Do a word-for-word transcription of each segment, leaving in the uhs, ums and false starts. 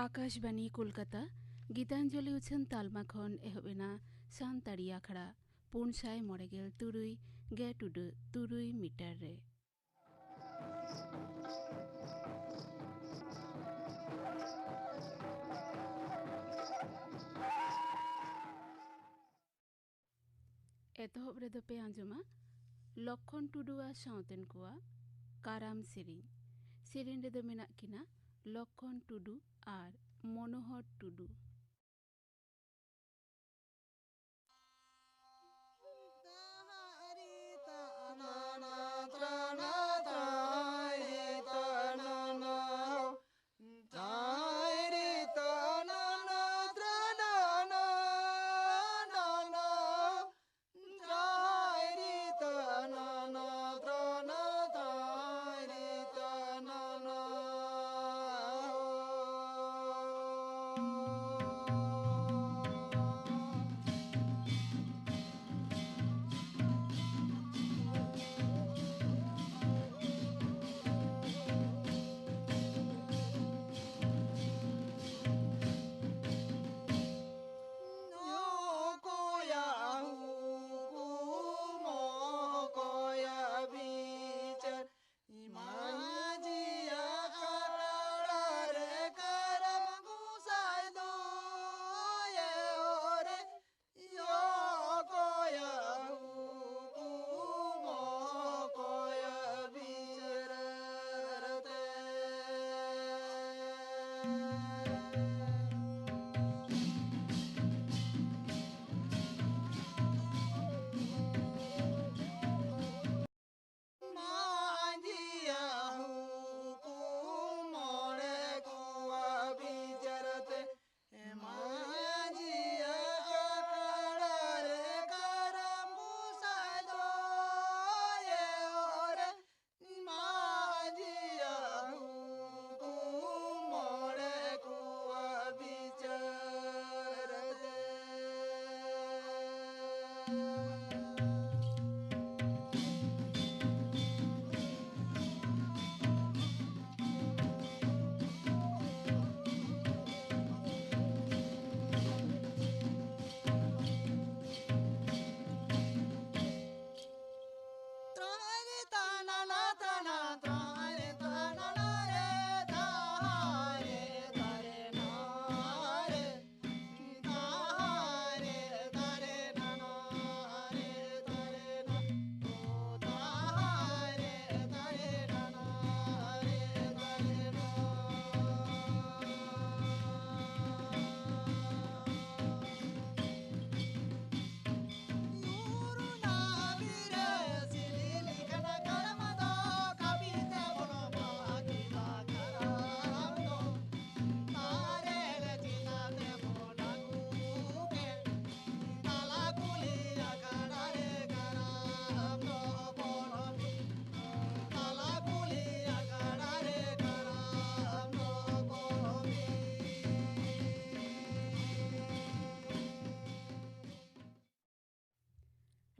ᱟᱠᱟᱥᱵᱟᱱᱤ ᱠᱳᱞᱠᱟᱛᱟ, ᱜᱤᱛᱟᱧᱡᱚᱞᱤ ᱩᱪᱷᱟᱹᱱ ᱛᱟᱞᱢᱟ ᱠᱷᱚᱱ ᱮᱦᱚᱵ ᱮᱱᱟ ᱥᱟᱱᱛᱟᱲᱤ ᱟᱠᱷᱲᱟ, ᱯᱩᱱ ᱥᱟᱭ ᱢᱚᱬᱮ ᱜᱮᱞ ᱛᱩᱨᱩᱭ ᱜᱮᱴ ᱩᱰᱟᱹᱜ ᱛᱩᱨᱩᱭ ᱢᱤᱴᱟᱨ ᱨᱮ᱾ ᱮᱛᱚᱦᱚᱵ ᱨᱮᱫᱚ ᱯᱮ ᱟᱸᱡᱚᱢᱟ ᱞᱚᱠᱠᱷᱚᱱ ᱴᱩᱰᱩ ᱟᱨ ᱥᱟᱶᱛᱮᱱ ᱠᱚᱣᱟᱜ ᱠᱟᱨᱟᱢ ᱥᱮᱨᱮᱧ᱾ ᱥᱮᱨᱮᱧ ᱨᱮᱫᱚ ᱢᱮᱱᱟᱜ ᱠᱤᱱᱟ ᱞᱚᱠᱠᱷᱚᱱ ᱴᱩᱰᱩ ᱟᱨ ᱢᱚᱱᱳᱦᱚᱨ ᱴᱩᱰᱩ᱾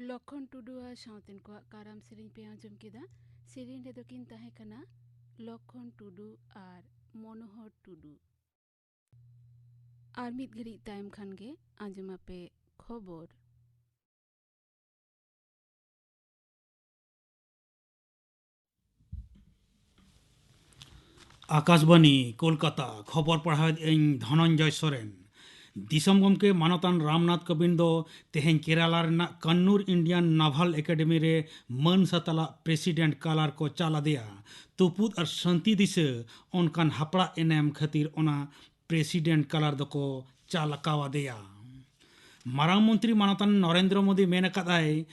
ᱞᱚᱠᱷᱚᱱ ᱴᱩᱰᱩ ᱟᱨ ᱥᱟᱶᱛᱮᱱ ᱠᱚᱣᱟᱜ ᱠᱟᱨᱟᱢ ᱥᱮᱨᱮᱧ ᱯᱮ ᱟᱸᱡᱚᱢ ᱠᱮᱫᱟ᱾ ᱥᱮᱨᱮᱧ ᱨᱮᱫᱚ ᱠᱤᱱ ᱛᱟᱦᱮᱸ ᱠᱟᱱᱟ ᱞᱚᱠᱷᱚᱱ ᱴᱩᱰᱩ ᱟᱨ ᱢᱚᱱᱳᱦᱚᱨ ᱴᱩᱰᱩ᱾ ᱟᱨ ᱢᱤᱫ ᱜᱷᱟᱹᱲᱤᱡ ᱛᱟᱭᱚᱢ ᱠᱷᱟᱱ ᱜᱮ ᱟᱸᱡᱚᱢᱟᱯᱮ ᱠᱷᱚᱵᱚᱨ᱾ ᱟᱠᱟᱥᱵᱟᱱᱤ, ᱠᱳᱞᱠᱟᱛᱟ᱾ ᱠᱷᱚᱵᱚᱨ ᱯᱟᱲᱦᱟᱣᱮᱫ ᱟᱹᱧ ᱫᱷᱚᱱᱚᱱᱡᱚᱭ ᱥᱚᱨᱮᱱ᱾ ᱫᱤᱥᱚᱢ ᱜᱚᱢᱠᱮ ᱢᱟᱱᱚᱛᱟᱱ ᱨᱟᱢᱱᱟᱛᱷ ᱠᱳᱵᱤᱱᱫ ᱫᱚ ᱛᱮᱦᱮᱧ ᱠᱮᱨᱟᱞᱟ ᱨᱮᱱᱟᱜ ᱠᱟᱱᱱᱩᱨ ᱤᱱᱰᱤᱭᱟᱱ ᱱᱟᱵᱷᱟᱞ ᱮᱠᱟᱰᱮᱢᱤ ᱨᱮ ᱢᱟᱹᱱ ᱥᱟᱛᱟᱞᱟᱜ ᱯᱨᱮᱥᱤᱰᱮᱱᱴ ᱠᱟᱞᱟᱨ ᱠᱚ ᱪᱟᱞ ᱟᱫᱮᱭᱟ᱾ ᱛᱩᱯᱩᱫ ᱟᱨ ᱥᱟᱹᱱᱛᱤ ᱫᱤᱥᱟᱹ ᱚᱱᱠᱟᱱ ᱦᱟᱯᱲᱟᱜ ᱮᱱᱮᱢ ᱠᱷᱟᱹᱛᱤᱨ ᱚᱱᱟ ᱯᱨᱮᱥᱤᱰᱮᱱᱴ ᱠᱟᱞᱟᱨ ᱫᱚᱠᱚ ᱪᱟᱞ ᱟᱠᱟᱣᱟᱫᱮᱭᱟ᱾ ᱢᱟᱨᱟᱝ ᱢᱚᱱᱛᱨᱤ ᱢᱟᱱᱚᱛᱟᱱ ᱱᱚᱨᱮᱱᱫᱨᱚ ᱢᱳᱫᱤ ᱢᱮᱱ ᱟᱠᱟᱫᱟᱭ,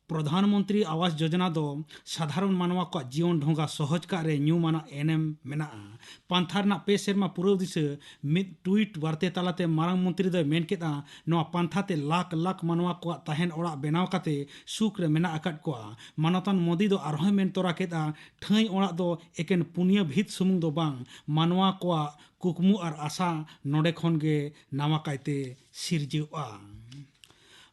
ᱯᱨᱚᱫᱷᱟᱱ ᱢᱚᱱᱛᱨᱤ ᱟᱣᱟᱥ ᱡᱳᱡᱚᱱᱟ ᱫᱚ ᱥᱟᱫᱷᱟᱨᱚᱱ ᱢᱟᱱᱣᱟ ᱠᱚᱣᱟᱜ ᱡᱤᱭᱚᱱ ᱰᱷᱚᱸᱜᱟ ᱥᱚᱦᱚᱡᱽ ᱠᱟᱜ ᱨᱮ ᱧᱩᱢᱟᱱᱟᱜ ᱮᱱᱮᱢ ᱢᱮᱱᱟᱜᱼᱟ᱾ ᱯᱟᱱᱛᱷᱟ ᱨᱮᱱᱟᱜ ᱯᱮ ᱥᱮᱨᱢᱟ ᱯᱩᱨᱟᱹᱣ ᱫᱤᱥᱟᱹ ᱢᱤᱫ ᱴᱩᱭᱤᱴ ᱵᱟᱨᱛᱮ ᱛᱟᱞᱟᱛᱮ ᱢᱟᱨᱟᱝ ᱢᱚᱱᱛᱨᱤ ᱫᱚᱭ ᱢᱮᱱ ᱠᱮᱫᱼᱟ, ᱱᱚᱣᱟ ᱯᱟᱱᱛᱷᱟ ᱛᱮ ᱞᱟᱠᱷ ᱞᱟᱠᱷ ᱢᱟᱱᱣᱟ ᱠᱚᱣᱟᱜ ᱛᱟᱦᱮᱱ ᱚᱲᱟᱜ ᱵᱮᱱᱟᱣ ᱠᱟᱛᱮ ᱥᱩᱠ ᱨᱮ ᱢᱮᱱᱟᱜ ᱟᱠᱟᱫ ᱠᱚᱣᱟ᱾ ᱢᱟᱱᱚᱛᱟᱱ ᱢᱳᱫᱤ ᱫᱚ ᱟᱨᱦᱚᱸᱭ ᱢᱮᱱ ᱛᱚᱨᱟ ᱠᱮᱫᱼᱟ, ᱴᱷᱟᱹᱭ ᱚᱲᱟᱜ ᱫᱚ ᱮᱠᱮᱱ ᱯᱩᱱᱭᱟᱹ ᱵᱷᱤᱛ ᱥᱩᱢᱩᱝ ᱫᱚ ᱵᱟᱝ, ᱢᱟᱱᱣᱟ ᱠᱚᱣᱟᱜ ᱠᱩᱠᱢᱩ ᱟᱨ ᱟᱥᱟ ᱱᱚᱰᱮ ᱠᱷᱚᱱ ᱜᱮ ᱱᱟᱣᱟ ᱠᱟᱭᱛᱮ ᱥᱤᱨᱡᱟᱹᱜᱼᱟ᱾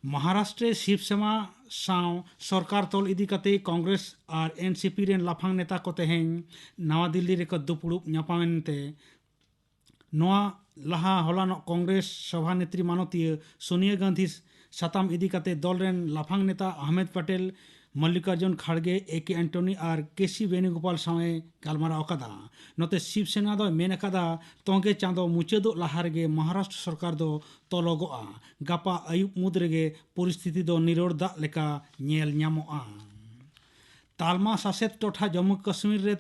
ᱢᱚᱦᱟᱨᱟᱥᱴᱨᱮ ᱥᱤᱵᱥᱮᱱᱟ ᱥᱟᱶ ᱥᱚᱨᱠᱟᱨ ᱛᱚᱞ ᱤᱫᱤ ᱠᱟᱛᱮ ᱠᱚᱝᱜᱨᱮᱥ ᱟᱨ ᱮᱱᱥᱤᱯᱤ ᱨᱮᱱ ᱞᱟᱯᱷᱟᱝ ᱱᱮᱛᱟ ᱠᱚ ᱛᱮᱦᱮᱧ ᱱᱟᱣᱟ ᱫᱤᱞᱞᱤ ᱨᱮᱠᱚ ᱫᱩᱯᱲᱩᱵ ᱧᱟᱯᱟᱢᱮᱱ ᱛᱮ, ᱱᱚᱣᱟ ᱞᱟᱦᱟ ᱦᱚᱞᱟᱱᱚᱜ ᱠᱚᱝᱜᱨᱮᱥ ᱥᱚᱵᱷᱟᱱᱮᱛᱨᱤ ᱢᱟᱱᱚᱛᱤᱭᱟᱹ ᱥᱳᱱᱤᱭᱟ ᱜᱟᱱᱫᱷᱤ ᱥᱟᱛᱟᱢ ᱤᱫᱤ ᱠᱟᱛᱮ ᱫᱚᱞ ᱨᱮᱱ ᱞᱟᱯᱷᱟᱝ ᱱᱮᱛᱟ ᱟᱦᱢᱮᱫ ᱯᱟᱴᱮᱞ, ᱢᱚᱞᱞᱤᱠᱟᱨᱡᱩᱱ ᱠᱷᱟᱲᱜᱮ, ᱮ ᱠᱮ ᱮᱱᱴᱚᱱᱤ ᱟᱨ ᱠᱮ ᱥᱤ ᱵᱮᱱᱩᱜᱳᱯᱟᱞ ᱥᱟᱶ ᱮ ᱜᱟᱞᱢᱟᱨᱟᱣ ᱟᱠᱟᱫᱟ᱾ ᱱᱚᱛᱮ ᱥᱤᱵ ᱥᱮᱱᱟ ᱫᱚᱭ ᱢᱮᱱ ᱟᱠᱟᱫᱟ, ᱛᱚᱸᱜᱮ ᱪᱟᱸᱫᱚ ᱢᱩᱪᱟᱹᱫᱚᱜ ᱞᱟᱦᱟ ᱨᱮᱜᱮ ᱢᱚᱦᱟᱨᱟᱥᱴᱨᱚ ᱥᱚᱨᱠᱟᱨ ᱫᱚ ᱛᱚᱞᱚᱜᱚᱜᱼᱟ᱾ ᱜᱟᱯᱟ ᱟᱹᱭᱩᱵ ᱢᱩᱫᱽ ᱨᱮᱜᱮ ᱯᱚᱨᱤᱥᱛᱷᱤᱛᱤ ᱫᱚ ᱱᱤᱨᱚᱲ ᱫᱟᱜ ᱞᱮᱠᱟ ᱧᱮᱞ ᱧᱟᱢᱚᱜᱼᱟ᱾ ᱛᱟᱞᱢᱟ ᱥᱟᱥᱮᱛ ᱴᱚᱴᱷᱟ ᱡᱚᱢᱢᱩ ᱠᱟᱥᱢᱤᱨ ᱨᱮ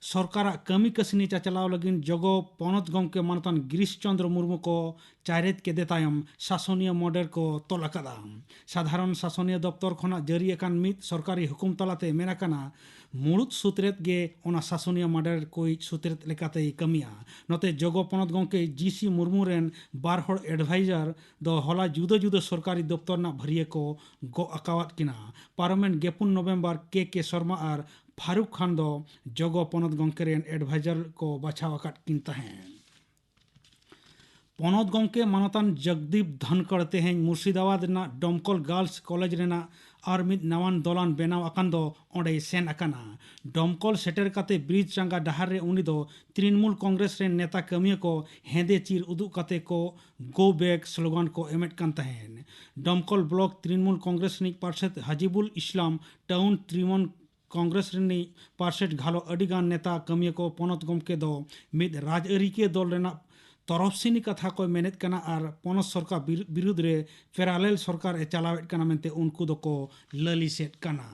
ᱥᱚᱨᱠᱟᱨᱟᱜ ᱠᱟᱹᱢᱤ ᱠᱟᱹᱥᱱᱤ ᱪᱟᱪᱞᱟᱣ ᱞᱟᱹᱜᱤᱫ ᱡᱚᱜᱚ ᱯᱚᱱᱚᱛ ᱜᱚᱢᱠᱮ ᱢᱟᱱᱚᱛᱟᱱ ᱜᱤᱨᱤᱥ ᱪᱚᱸᱫᱽᱨᱚ ᱢᱩᱨᱢᱩ ᱠᱚ ᱪᱟᱭᱨᱮᱛ ᱠᱮᱫᱮ ᱛᱟᱭᱚᱢ ᱥᱟᱥᱚᱱᱤᱭᱟᱹ ᱢᱚᱰᱮᱞ ᱠᱚ ᱛᱚᱞ ᱟᱠᱟᱫᱼᱟ᱾ ᱥᱟᱫᱷᱟᱨᱚᱱ ᱥᱟᱥᱚᱱᱤᱭᱟᱹ ᱫᱚᱯᱛᱚᱨ ᱠᱷᱚᱱᱟᱜ ᱡᱟᱹᱨᱤ ᱟᱠᱟᱱ ᱢᱤᱫ ᱥᱚᱨᱠᱟᱨᱤ ᱦᱩᱠᱩᱢ ᱛᱟᱞᱟᱛᱮ ᱢᱮᱱ ᱟᱠᱟᱱᱟ, ᱢᱩᱲᱩᱫ ᱥᱩᱛᱨᱮᱛ ᱜᱮ ᱚᱱᱟ ᱥᱟᱥᱚᱱᱤᱭᱟᱹ ᱢᱚᱰᱮᱞ ᱠᱚᱭᱤᱡ ᱥᱩᱛᱨᱮᱛ ᱞᱮᱠᱟᱛᱮᱭ ᱠᱟᱹᱢᱤᱭᱟ᱾ ᱱᱚᱛᱮ ᱡᱚᱜᱚ ᱯᱚᱱᱚᱛ ᱜᱚᱢᱠᱮ ᱡᱤ ᱥᱤ ᱢᱩᱨᱢᱩ ᱨᱮᱱ ᱵᱟᱨ ᱦᱚᱲ ᱮᱰᱵᱷᱟᱭᱡᱟᱨ ᱫᱚ ᱦᱚᱞᱟ ᱡᱩᱫᱟᱹ ᱡᱩᱫᱟᱹ ᱥᱚᱨᱠᱟᱨᱤ ᱫᱚᱯᱛᱚᱨ ᱨᱮᱱᱟᱜ ᱵᱷᱟᱹᱨᱤᱭᱟᱹ ᱠᱚ ᱜᱚᱜ ᱟᱠᱟᱣᱟᱫ ᱠᱤᱱᱟ᱾ ᱯᱟᱨᱚᱢᱮᱱ ᱜᱮᱯᱩᱱ ᱱᱚᱵᱷᱮᱢᱵᱚᱨ ᱠᱮ ᱠᱮ ᱥᱚᱨᱢᱟ ᱟᱨ ᱯᱷᱟᱨᱩᱠ ᱠᱷᱟᱱ ᱫᱚ ᱡᱚᱜᱚ ᱯᱚᱱᱚᱛ ᱜᱚᱢᱠᱮ ᱨᱮᱱ ᱮᱰᱵᱷᱟᱭᱡᱟᱨ ᱠᱚ ᱵᱟᱪᱷᱟᱣ ᱟᱠᱟᱫ ᱠᱤᱱ ᱛᱟᱦᱮᱸᱫ᱾ ᱯᱚᱱᱚᱛ ᱜᱚᱢᱠᱮ ᱢᱟᱱᱚᱛᱟᱱ ᱡᱚᱜᱽᱫᱤᱯ ᱫᱷᱟᱱᱠᱚᱲ ᱛᱮᱦᱮᱧ ᱢᱩᱨᱥᱤᱫᱟᱵᱟᱫᱽ ᱨᱮᱱᱟᱜ ᱰᱚᱢᱠᱚᱞ ᱜᱟᱨᱞᱥ ᱠᱚᱞᱮᱡᱽ ᱨᱮᱱᱟᱜ ᱟᱨ ᱢᱤᱫ ᱱᱟᱣᱟᱱ ᱫᱚᱞᱟᱱ ᱵᱮᱱᱟᱣ ᱟᱠᱟᱱ ᱫᱚ ᱚᱸᱰᱮᱭ ᱥᱮᱱ ᱟᱠᱟᱱᱟ᱾ ᱰᱚᱢᱠᱚᱞ ᱥᱮᱴᱮᱨ ᱠᱟᱛᱮ ᱵᱨᱤᱡᱽ ᱨᱟᱸᱜᱟ ᱰᱟᱦᱟᱨ ᱨᱮ ᱩᱱᱤ ᱫᱚ ᱛᱨᱤᱱᱢᱩᱞ ᱠᱚᱝᱜᱨᱮᱥ ᱨᱮᱱ ᱱᱮᱛᱟ ᱠᱟᱹᱢᱤᱭᱟᱹ ᱠᱚ ᱦᱮᱸᱫᱮ ᱪᱤᱨ ᱩᱫᱩᱜ ᱠᱟᱛᱮ ᱠᱚ "Go back" ᱥᱞᱳᱜᱟᱱ ᱠᱚ ᱮᱢᱮᱫ ᱠᱟᱱ ᱛᱟᱦᱮᱸᱱ᱾ ᱰᱚᱢᱠᱚᱞ ᱵᱞᱚᱠ ᱛᱨᱤᱱᱢᱩᱞ ᱠᱚᱝᱜᱨᱮᱥ ᱨᱤᱱᱤᱡ ᱯᱟᱨᱥᱮᱛ ᱦᱟᱡᱤᱵᱩᱞ ᱤᱥᱞᱟᱢ, ᱴᱟᱣᱩᱱ ᱛᱨᱤᱢᱚᱱ ᱠᱚᱝᱜᱨᱮᱥ ᱨᱤᱱᱤᱡ ᱯᱟᱨᱥᱮᱛ ᱜᱷᱟᱞᱚ ᱟᱹᱰᱤᱜᱟᱱ ᱱᱮᱛᱟ ᱠᱟᱹᱢᱤᱭᱟᱹ ᱠᱚ ᱯᱚᱱᱚᱛ ᱜᱚᱢᱠᱮ ᱫᱚ ᱢᱤᱫ ᱨᱟᱡᱽᱟᱹᱨᱤᱠᱤᱭᱟᱹ ᱫᱚᱞ ᱨᱮᱱᱟᱜ ᱛᱚᱨᱚᱯ ᱥᱤᱱᱤ ᱠᱟᱛᱷᱟ ᱠᱚᱭ ᱢᱮᱱᱮᱫ ᱠᱟᱱᱟ ᱟᱨ ᱯᱚᱱᱚᱛ ᱥᱚᱨᱠᱟᱨ ᱵᱤᱨ-, ᱵᱤᱨᱩᱫᱽ ᱨᱮ ᱯᱮᱨᱟᱞᱮᱞ ᱥᱚᱨᱠᱟᱨ ᱮ ᱪᱟᱞᱟᱣᱮᱫ ᱠᱟᱱᱟ ᱢᱮᱱᱛᱮ ᱩᱱᱠᱩ ᱫᱚᱠᱚ ᱞᱟᱹᱞᱤᱥᱮᱫ ᱠᱟᱱᱟ᱾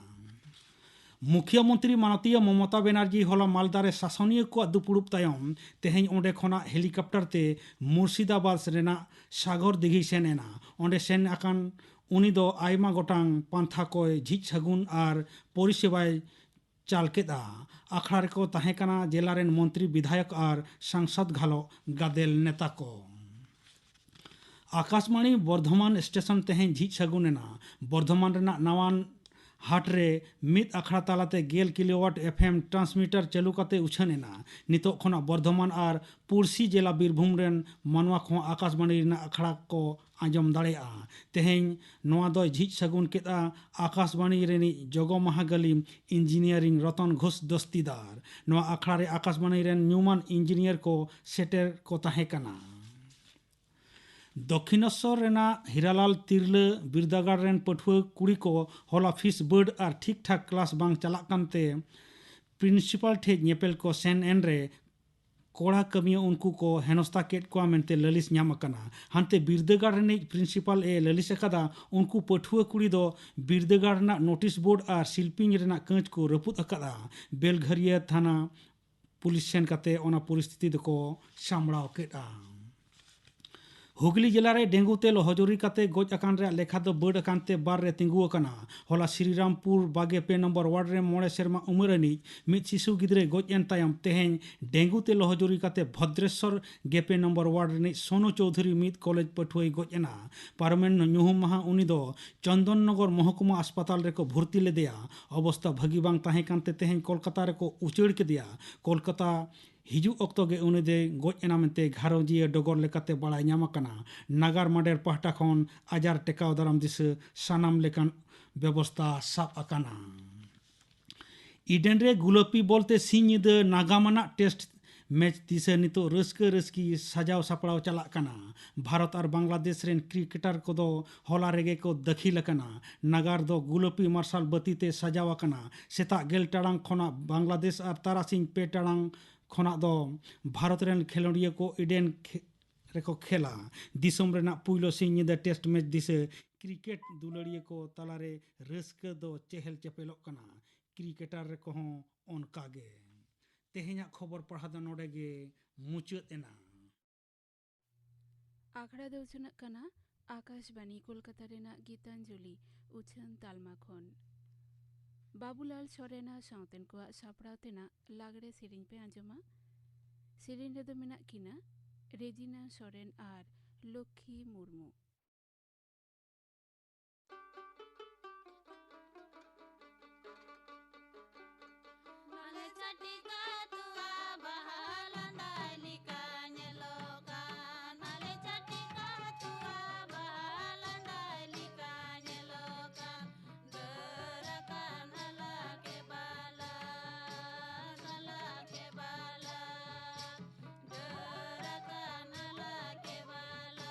ᱢᱩᱠᱷᱭᱟᱹ ᱢᱚᱱᱛᱨᱤ ᱢᱟᱱᱚᱛᱤᱭᱟᱹ ᱢᱚᱢᱚᱛᱟ ᱵᱮᱱᱟᱨᱡᱤ ᱦᱚᱞᱟ ᱢᱟᱞᱫᱟ ᱨᱮ ᱥᱟᱥᱚᱱᱤᱭᱟᱹ ᱠᱚᱣᱟᱜ ᱫᱩᱯᱩᱲᱩᱵ ᱛᱟᱭᱚᱢ ᱛᱮᱦᱮᱧ ᱚᱸᱰᱮ ᱠᱷᱚᱱᱟᱜ ᱦᱮᱞᱤᱠᱚᱯᱴᱟᱨ ᱛᱮ ᱢᱩᱨᱥᱤᱫᱟᱵᱟᱫᱽ ᱨᱮᱱᱟᱜ ᱥᱟᱜᱚᱨ ᱫᱤᱜᱷᱤᱭ ᱥᱮᱱ ᱮᱱᱟ᱾ ᱚᱸᱰᱮ ᱥᱮᱱ ᱟᱠᱟᱱ ᱩᱱᱤ ᱫᱚ ᱟᱭᱢᱟ ᱜᱚᱴᱟᱝ ᱯᱟᱱᱛᱷᱟ ᱠᱚᱭ ᱡᱷᱤᱡ ᱥᱟᱹᱜᱩᱱ ᱟᱨ ᱯᱚᱨᱤᱥᱮᱵᱟᱭ ᱪᱟᱞ ᱠᱮᱫᱼᱟ᱾ ᱟᱠᱷᱲᱟ ᱨᱮᱠᱚ ᱛᱟᱦᱮᱸ ᱠᱟᱱᱟ ᱡᱮᱞᱟ ᱨᱮᱱ ᱢᱚᱱᱛᱨᱤ, ᱵᱤᱫᱷᱟᱭᱚᱠ ᱟᱨ ᱥᱟᱝᱥᱚᱫᱽ ᱜᱷᱟᱞᱚ ᱜᱟᱫᱮᱞ ᱱᱮᱛᱟ ᱠᱚ᱾ ᱟᱠᱟᱥᱵᱟᱬᱤ ᱵᱚᱨᱫᱷᱚᱢᱟᱱ ᱥᱴᱮᱥᱚᱱ ᱛᱮᱦᱮᱧ ᱡᱷᱤᱡ ᱥᱟᱹᱜᱩᱱ ᱮᱱᱟ᱾ ᱵᱚᱨᱫᱷᱚᱢᱟᱱ ᱨᱮᱱᱟᱜ ᱱᱟᱣᱟᱱ ᱦᱟᱴ ᱨᱮ ᱢᱤᱫ ᱟᱠᱷᱲᱟ ᱛᱟᱞᱟᱛᱮ ᱜᱮᱞ ᱠᱤᱞᱳᱣᱟᱴ ᱮᱯᱷ ᱮᱢ ᱴᱨᱟᱱᱥᱢᱤᱴᱟᱨ ᱪᱟᱹᱞᱩ ᱠᱟᱛᱮ ᱩᱪᱷᱟᱹᱱ ᱮᱱᱟ᱾ ᱱᱤᱛᱚᱜ ᱠᱷᱚᱱᱟᱜ ᱵᱚᱨᱫᱷᱚᱢᱟᱱ ᱟᱨ ᱯᱩᱲᱥᱤ ᱡᱮᱞᱟ ᱵᱤᱨᱵᱷᱩᱢ ᱨᱮᱱ ᱢᱟᱱᱣᱟ ᱠᱚᱦᱚᱸ ᱟᱠᱟᱥᱵᱟᱬᱤ ᱨᱮᱱᱟᱜ ᱟᱠᱷᱲᱟ ᱠᱚ ᱟᱸᱡᱚᱢ ᱫᱟᱲᱮᱭᱟᱜᱼᱟ᱾ ᱛᱮᱦᱮᱧ ᱱᱚᱣᱟ ᱫᱚᱭ ᱡᱷᱤᱡ ᱥᱟᱹᱜᱩᱱ ᱠᱮᱫᱼᱟ ᱟᱠᱟᱥᱵᱟᱬᱤ ᱨᱤᱱᱤᱡ ᱡᱚᱜᱚ ᱢᱟᱦᱟ ᱜᱟᱹᱞᱤᱢ ᱤᱧᱡᱤᱱᱤᱭᱟᱨᱤᱝ ᱨᱚᱛᱚᱱ ᱜᱷᱳᱥ ᱫᱚᱥᱛᱤᱫᱟᱨ᱾ ᱱᱚᱣᱟ ᱟᱠᱷᱲᱟ ᱨᱮ ᱟᱠᱟᱥᱵᱟᱬᱤ ᱨᱮᱱ ᱧᱩᱢᱟᱱ ᱤᱧᱡᱤᱱᱤᱭᱟᱨ ᱠᱚ ᱥᱮᱴᱮᱨ ᱠᱚ ᱛᱟᱦᱮᱸ ᱠᱟᱱᱟ᱾ ᱫᱚᱠᱠᱷᱤᱱᱮᱥᱥᱚᱨ ᱨᱮᱱᱟᱜ ᱦᱤᱨᱟᱞᱟᱞ ᱛᱤᱨᱞᱟᱹ ᱵᱤᱨᱫᱟᱹᱜᱟᱲ ᱨᱮᱱ ᱯᱟᱹᱴᱷᱩᱣᱟᱹ ᱠᱩᱲᱤ ᱠᱚ ᱦᱚᱞᱟ ᱯᱷᱤᱥ ᱵᱟᱹᱰ ᱟᱨ ᱴᱷᱤᱠ ᱴᱷᱟᱠ ᱠᱞᱟᱥ ᱵᱟᱝ ᱪᱟᱞᱟᱜ ᱠᱟᱱᱛᱮ ᱯᱨᱤᱱᱥᱤᱯᱟᱞ ᱴᱷᱮᱱ ᱧᱮᱯᱮᱞ ᱠᱚ ᱥᱮᱱ ᱮᱱ ᱨᱮ ᱠᱚᱲᱟ ᱠᱟᱹᱢᱤᱭᱟᱹ ᱩᱱᱠᱩ ᱠᱚ ᱦᱮᱱᱚᱥᱛᱟ ᱠᱮᱫ ᱠᱚᱣᱟ ᱢᱮᱱᱛᱮ ᱞᱟᱹᱞᱤᱥ ᱧᱟᱢ ᱟᱠᱟᱱᱟ᱾ ᱦᱟᱱᱛᱮ ᱵᱤᱨᱫᱟᱹᱜᱟᱲ ᱨᱤᱱᱤᱡ ᱯᱨᱤᱱᱥᱤᱯᱟᱞ ᱮ ᱞᱟᱹᱞᱤᱥ ᱟᱠᱟᱫᱟ, ᱩᱱᱠᱩ ᱯᱟᱹᱴᱷᱩᱣᱟᱹ ᱠᱩᱲᱤ ᱫᱚ ᱵᱤᱨᱫᱟᱹᱜᱟᱲ ᱨᱮᱱᱟᱜ ᱱᱳᱴᱤᱥ ᱵᱳᱨᱰ ᱟᱨ ᱥᱤᱞᱯᱤᱧ ᱨᱮᱱᱟᱜ ᱠᱟᱹᱪ ᱠᱚ ᱨᱟᱹᱯᱩᱫ ᱟᱠᱟᱫᱼᱟ᱾ ᱵᱮᱞᱜᱷᱟᱹᱨᱤᱭᱟᱹ ᱛᱷᱟᱱᱟ ᱯᱩᱞᱤᱥ ᱥᱮᱱ ᱠᱟᱛᱮ ᱚᱱᱟ ᱯᱚᱨᱤᱥᱛᱷᱤᱛᱤ ᱫᱚᱠᱚ ᱥᱟᱢᱵᱲᱟᱣ ᱠᱮᱫᱼᱟ᱾ ᱦᱩᱜᱽᱞᱤ ᱡᱮᱞᱟ ᱨᱮ ᱰᱮᱝᱜᱩ ᱛᱮ ᱞᱚᱦᱚᱡᱩᱨᱤ ᱠᱟᱛᱮ ᱜᱚᱡ ᱟᱠᱟᱱ ᱨᱮᱭᱟᱜ ᱞᱮᱠᱷᱟ ᱫᱚ ᱵᱟᱹᱰ ᱟᱠᱟᱱ ᱛᱮ ᱵᱟᱨ ᱨᱮ ᱛᱤᱸᱜᱩ ᱟᱠᱟᱱᱟ᱾ ᱦᱚᱞᱟ ᱥᱨᱤᱨᱟᱢᱯᱩᱨ ᱵᱟᱜᱮ ᱯᱮ ᱱᱚᱢᱵᱚᱨ ᱣᱟᱨᱰ ᱨᱮ ᱢᱚᱬᱮ ᱥᱮᱨᱢᱟ ᱩᱢᱮᱨ ᱟᱹᱱᱤᱡ ᱢᱤᱫ ᱥᱤᱥᱩ ᱜᱤᱫᱽᱨᱟᱹᱭ ᱜᱚᱡ ᱮᱱ ᱛᱟᱭᱚᱢ ᱛᱮᱦᱮᱧ ᱰᱮᱝᱜᱩ ᱛᱮ ᱞᱚᱦᱚᱡᱩᱨᱤ ᱠᱟᱛᱮ ᱵᱷᱚᱫᱨᱮᱥᱥᱚᱨ ᱜᱮᱯᱮ ᱱᱚᱢᱵᱚᱨ ᱣᱟᱨᱰ ᱨᱤᱱᱤᱡ ᱥᱳᱱᱩ ᱪᱳᱣᱫᱷᱩᱨᱤ ᱢᱤᱫ ᱠᱚᱞᱮᱡᱽ ᱯᱟᱹᱴᱷᱩᱣᱟᱹᱭ ᱜᱚᱡ ᱮᱱᱟ᱾ ᱯᱟᱨᱚᱢᱮᱱ ᱧᱩᱦᱩᱢ ᱢᱟᱦᱟ ᱩᱱᱤ ᱫᱚ ᱪᱚᱱᱫᱚᱱ ᱱᱚᱜᱚᱨ ᱢᱚᱦᱚᱠᱩᱢᱟ ᱟᱥᱯᱟᱛᱟᱞ ᱨᱮᱠᱚ ᱵᱷᱚᱨᱛᱤ ᱞᱮᱫᱮᱭᱟ᱾ ᱚᱵᱚᱥᱛᱟ ᱵᱷᱟᱹᱜᱤ ᱵᱟᱝ ᱛᱟᱦᱮᱸ ᱠᱟᱱᱛᱮ ᱛᱮᱦᱮᱧ ᱠᱳᱞᱠᱟᱛᱟ ᱨᱮᱠᱚ ᱩᱪᱟᱹᱲ ᱠᱮᱫᱮᱭᱟ᱾ ᱠᱳᱞᱠᱟᱛᱟ ᱦᱤᱡᱩᱜ ᱚᱠᱛᱚ ᱜᱮ ᱩᱱᱤ ᱫᱚᱭ ᱜᱚᱡ ᱮᱱᱟ ᱢᱮᱱᱛᱮ ᱜᱷᱟᱨᱚᱸᱡᱤᱭᱟᱹ ᱰᱚᱜᱚᱨ ᱞᱮᱠᱟᱛᱮ ᱵᱟᱲᱟᱭ ᱧᱟᱢ ᱟᱠᱟᱱᱟ᱾ ᱱᱟᱜᱟᱨ ᱢᱟᱰᱮᱨ ᱯᱟᱦᱴᱟ ᱠᱷᱚᱱ ᱟᱡᱟᱨ ᱴᱮᱠᱟᱣ ᱫᱟᱨᱟᱢ ᱫᱤᱥᱟᱹ ᱥᱟᱱᱟᱢ ᱞᱮᱠᱟᱱ ᱵᱮᱵᱚᱥᱛᱟ ᱥᱟᱵ ᱟᱠᱟᱱᱟ᱾ ᱤᱰᱮᱱ ᱨᱮ ᱜᱩᱞᱟᱹᱯᱤ ᱵᱚᱞ ᱛᱮ ᱥᱤᱧ ᱧᱤᱫᱟᱹ ᱱᱟᱜᱟᱢ ᱟᱱᱟᱜ ᱴᱮᱥᱴ ᱢᱮᱪ ᱫᱤᱥᱟᱹ ᱱᱤᱛᱚᱜ ᱨᱟᱹᱥᱠᱟᱹ ᱨᱟᱹᱥᱠᱤ ᱥᱟᱡᱟᱣ ᱥᱟᱯᱲᱟᱣ ᱪᱟᱞᱟᱜ ᱠᱟᱱᱟ᱾ ᱵᱷᱟᱨᱚᱛ ᱟᱨ ᱵᱟᱝᱞᱟᱫᱮᱥ ᱨᱮᱱ ᱠᱨᱤᱠᱮᱴᱟᱨ ᱠᱚᱫᱚ ᱦᱚᱞᱟ ᱨᱮᱜᱮ ᱠᱚ ᱫᱟᱹᱠᱷᱤᱞ ᱟᱠᱟᱱᱟ᱾ ᱱᱟᱜᱟᱨ ᱫᱚ ᱜᱩᱞᱟᱹᱯᱤ ᱢᱟᱨᱥᱟᱞ ᱵᱟᱹᱛᱤ ᱛᱮ ᱥᱟᱡᱟᱣ ᱟᱠᱟᱱᱟ᱾ ᱥᱮᱛᱟᱜ ᱜᱮᱞ ᱴᱟᱲᱟᱝ ᱠᱷᱚᱱᱟᱜ ᱵᱟᱝᱞᱟᱫᱮᱥ ᱟᱨ ᱛᱟᱨᱟᱥᱤᱧ ᱯᱮ ᱴᱟᱲᱟᱝ ᱠᱷᱚᱱᱟᱜ ᱫᱚ ᱵᱷᱟᱨᱚᱛ ᱨᱮᱱ ᱠᱷᱮᱞᱳᱰᱤᱭᱟᱹ ᱠᱚ ᱤᱰᱮᱱ ᱠᱷᱮ-, ᱨᱮᱠᱚ ᱠᱷᱮᱞᱟ᱾ ᱫᱤᱥᱚᱢ ᱨᱮᱱᱟᱜ ᱯᱩᱭᱞᱩ ᱥᱤᱧ ᱧᱤᱫᱟᱹ ᱴᱮᱥᱴ ᱢᱮᱪ ᱫᱤᱥᱟᱹ ᱠᱨᱤᱠᱮᱴ ᱫᱩᱞᱟᱹᱲᱤᱭᱟᱹ ᱠᱚ ᱛᱟᱞᱟᱨᱮ ᱨᱟᱹᱥᱠᱟᱹ ᱫᱚ ᱪᱮᱦᱮᱞ ᱪᱮᱯᱮᱞᱚᱜ ᱠᱟᱱᱟ᱾ ᱠᱨᱤᱠᱮᱴᱟᱨ ᱨᱮᱠᱚ ᱦᱚᱸ ᱚᱱᱠᱟ ᱜᱮ᱾ ᱛᱮᱦᱮᱧᱟᱜ ᱠᱷᱚᱵᱚᱨ ᱯᱟᱲᱦᱟᱣ ᱫᱚ ᱱᱚᱰᱮ ᱜᱮ ᱢᱩᱪᱟᱹᱫ ᱮᱱᱟ᱾ ᱟᱠᱷᱲᱟ ᱫᱚ ᱩᱪᱷᱟᱹᱱᱚᱜ ᱠᱟᱱᱟ ᱟᱠᱟᱥᱵᱟᱱᱤ ᱠᱳᱞᱠᱟᱛᱟ ᱨᱮᱱᱟᱜ ᱜᱤᱛᱟᱧᱡᱚᱞᱤ ᱩᱪᱷᱟᱹᱱ ᱛᱟᱞᱢᱟ ᱠᱷᱚᱱ᱾ ᱵᱟᱵᱩᱞᱟᱞ ᱥᱚᱨᱮᱱ ᱟᱨ ᱥᱟᱶᱛᱮᱱ ᱠᱚᱣᱟᱜ ᱥᱟᱯᱲᱟᱣ ᱛᱮᱱᱟᱜ ᱞᱟᱜᱽᱲᱮ ᱥᱮᱨᱮᱧ ᱯᱮ ᱟᱸᱡᱚᱢᱟ᱾ ᱥᱮᱨᱮᱧ ᱨᱮᱫᱚ ᱢᱮᱱᱟᱜ ᱠᱤᱱᱟ ᱨᱮᱡᱤᱱᱟ ᱥᱚᱨᱮᱱ ᱟᱨ ᱞᱚᱠᱠᱷᱤ ᱢᱩᱨᱢᱩ᱾ ᱱᱟᱞᱮ ᱪᱟᱹᱴᱤ ᱠᱟᱛᱩᱣᱟ ᱵᱟᱦᱟ ᱞᱟᱸᱫᱟᱭ ᱞᱮᱠᱟ ᱧᱮᱞᱚᱜ ᱠᱟᱱ᱾ ᱱᱟᱞᱮ ᱪᱟᱹᱴᱤ ᱠᱟᱛᱩᱣᱟ ᱵᱟᱦᱟ ᱞᱟᱸᱫᱟᱭ ᱞᱮᱠᱟ ᱧᱮᱞᱚᱜ ᱠᱟᱱ᱾ ᱰᱟᱹᱨ ᱟᱠᱟᱱ ᱟᱞᱟᱠᱮ ᱵᱟᱞᱟ, ᱟᱞᱟᱠᱮ ᱵᱟᱞᱟ᱾ ᱰᱟᱹᱨ ᱟᱠᱟᱱ ᱟᱞᱟᱠᱮ ᱵᱟᱞᱟ᱾